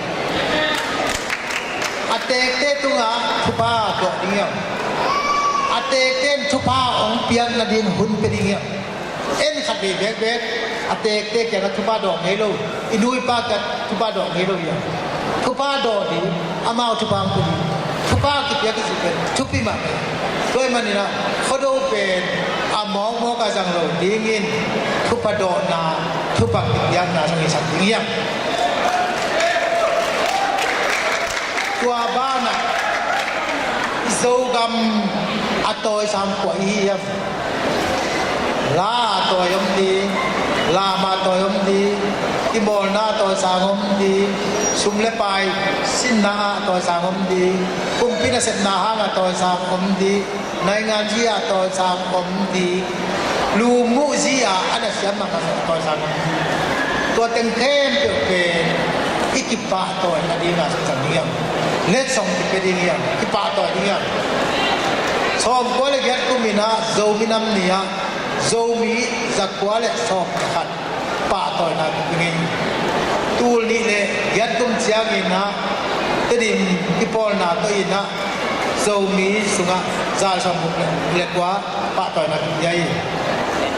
A teekte tungah thupha dawh ding hiam? A teekte in thupha hong piak nading hun pia ding hiam? En khat vei bekbek, a teekte kiangah thupha dawh ngei lo, i nu i pa kiangah thupha dawh ngei lo hiam? Thupha dawh ding, amau thupha hong pia ding. Thupha kipiak i cih pen thupi mah pen. Tua ahih manin ah Khuado pen a mawkmawk a zang lo dingin thupha dawhna, thupha kipiakna zong i sak ding hiam? Tua banah Zogam a tawisang kua i hi hiam? La a tawi om ding, lam ah tawi om ding, kimawlna ah tawisang om ding, sum le pai sinna ah tawisang om ding, kumpi nasepna hang ah tawisang om ding, naingan zi ah tawisang om ding, lumuh zi ah a na siam mahmah tawisang om ding. Tua teng khempeuh pen i kipahtawi nading a sung sang ding hiam? Letsong kipia ding hiam? Kipahtawi ding hiam? Sawmkua le giat kum in ah Zomi Nam Ni ah Zomi zakua le sawm le khat pahtawina kipia ngei. Tul nih le giat kum ciangin ah Tedim kipawlna tawh in ah Zomi sungah za le sawmguk le kua pahtawina kipia hi.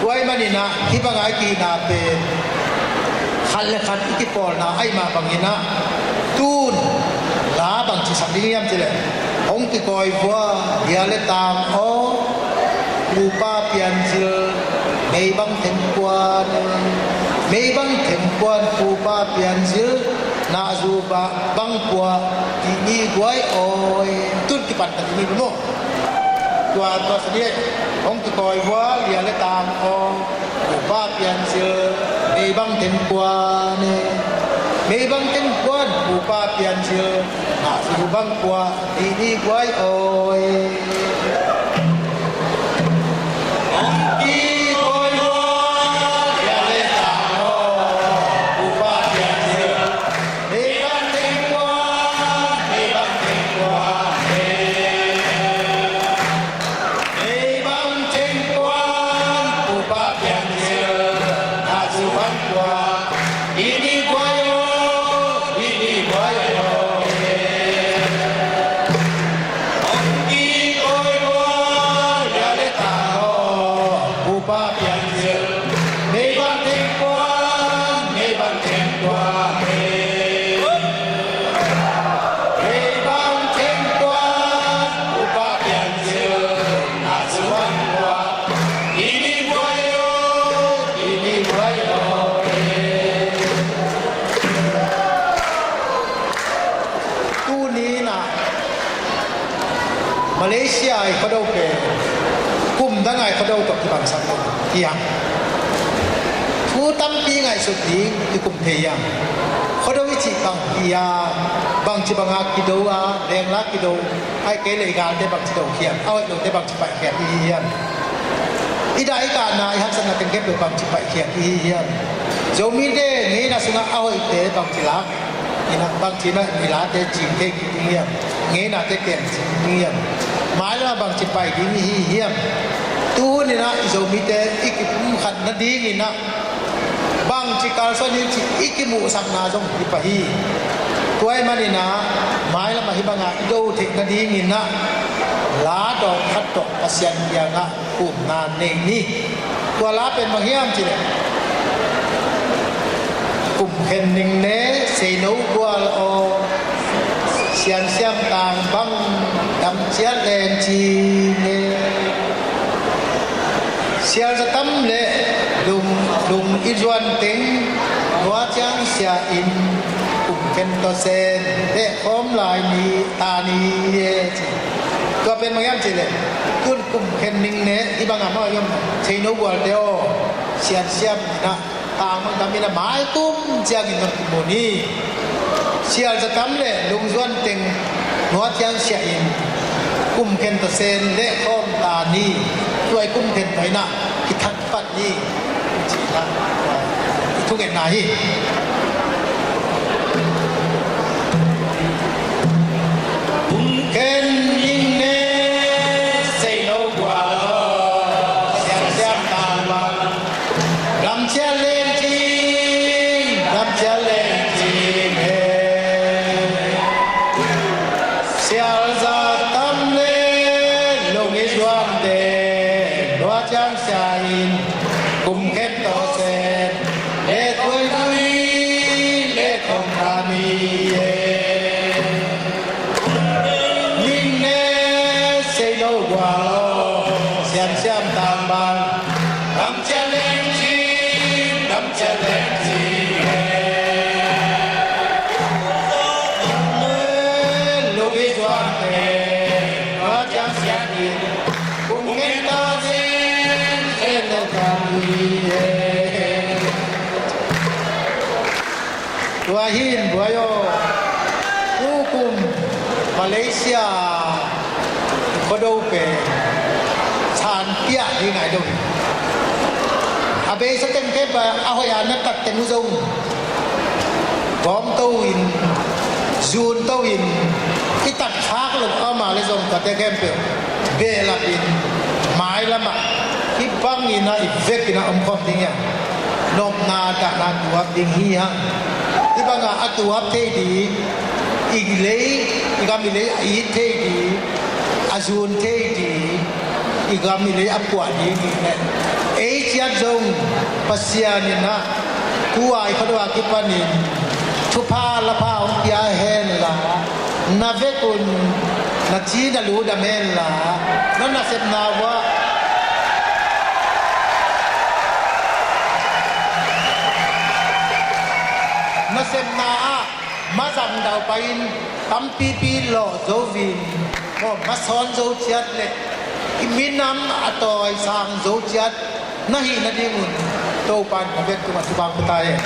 Tua ahih manin ah hih bangah i kihihna pen khat le khat i kipawlna ahih mah bangin ah tun la bangci sak ding hiam cih leh, hong kikawi vua, lia le tang aw, pupa pianzil, meibang themkuan, meibang themkuan, pupa pianzil, nahzu bang pua, tih ni guai awi. Tun kipan ta ding hi maw. Tua, tua sa dih, hong kikawi vua, lia le tang aw, pupa pianzil, meibang themkuan e, meibang themkuan, pupa pianzil, nahzu bang pua, tih ni guai awi. Hong kikawi vua, lia le tang aw, pupa pianzil, meibang themkuan, meibang themkuan e, meibang themkuan, pupa pianzil, nahzu bang pua, tih ni guai aw, tih ni guai aw e. Hong kikawi vua, lia le tang aw, pupa pianzil, meibang themkuan, meibang themkuan e, meibang themkuan, pupa pianzil, nahzu bang pua, tih ni guai aw, tih ni guai aw e. Tuni in ah Malaysia i Khuado pen kum dang a i Khuado tawh kibangsak lo hi hang. Thu tampi ngaihsut ding i kum thei hi hang. Khuado i cih bang hi a, bangci banga kido a, lengla kido, ahih kei leh i galte bangci dohkhiat, a hoih lote bangci paihkhiat i hi hiam? I dah i kahna, i haksatna teng khempeuh bangci paihkhiat i hi hiam? Zomite ngeina sungah a hoihte bangci lak, i na bangci na i late cing thei kik ding hiam? Ngeinate kem cing ding hiam? Mailam ah bangci pai ding i hi hiam? Tuhun in ah i Zomite i kipumkhat nadingin ah bangci kalsuan ding cih i kimuhsakna zong hi pah hi. Tua ahih manin ah mailam ah hih bangah i do theih nadingin ah la dawng khat tawh Pasian kiangah kumna nei ni. Tua la pen bang hiam cih leh, kum khen ning ne, seino gual aw, siansiam tang bang, damciat leng ci ne. Sialza tam le lung, lung i zuan teng, nua ciang sia in, kum khen tawh sen, leh khawm lai ni, ta ni e ci. Tua pen bang hiam cih leh, tun kum khen ning ne, hih bangah mah hiam, seino gualte aw, siansiam in ah, tang bang dam in ah, maikum ciangin zong kimu ni. Sialza tam le lungzuan teng nua ciang sia in, kum khen tawh sen leh khawm ta ni. Tua i kum khen tawh in ah kithak pat ni. Ci-in ah i thungetna hi. Kum khen ning ne, seino gual aw, siansiam tang bang, damciat leng cing, damciat leng cing e. Sialza tam le lung i zuan teng nua ciang sia in, kum khen tawh sen leh tuai tui leh khawm ta ni e. Ning ne, seino gual aw, siansiam tang bang, damciat leng cing, damciat leng cing e. Lung i zuan teng nua ciang sia in, kum khen tawh sen, sen leh khawm ta ni e. Ahin buai aw. Tukum Malaysia Khuado pen sanpiah hi ngai deuh hi. A beisa teng kei pa a hoih a na tat teng uh zong gawm to in, zun to in, i tat khak lo ama le zong kate khempeuh behlap in, mailamah hih bangin a i vekin a om khawm ding hiam? Nopna dahna tuak ding hi hang. Hih banga a tuak thei ding, i lei, i gam i lei a it thei ding, a zun thei ding, i gam i lei a puah ding hi leh, ei ciat zong Pasian in a kuai khadua kipanin thupha lapha hong pia hen la, na vekun na ci na lu dam hen la, na nasepna uah, nasepna ah mazang daupai in tampipi lawh zo vin, maw, masawn zo ciat le i minam a tawisang zo ciat na hih nadingun Topa in na vek tungah thupha pia ta hen.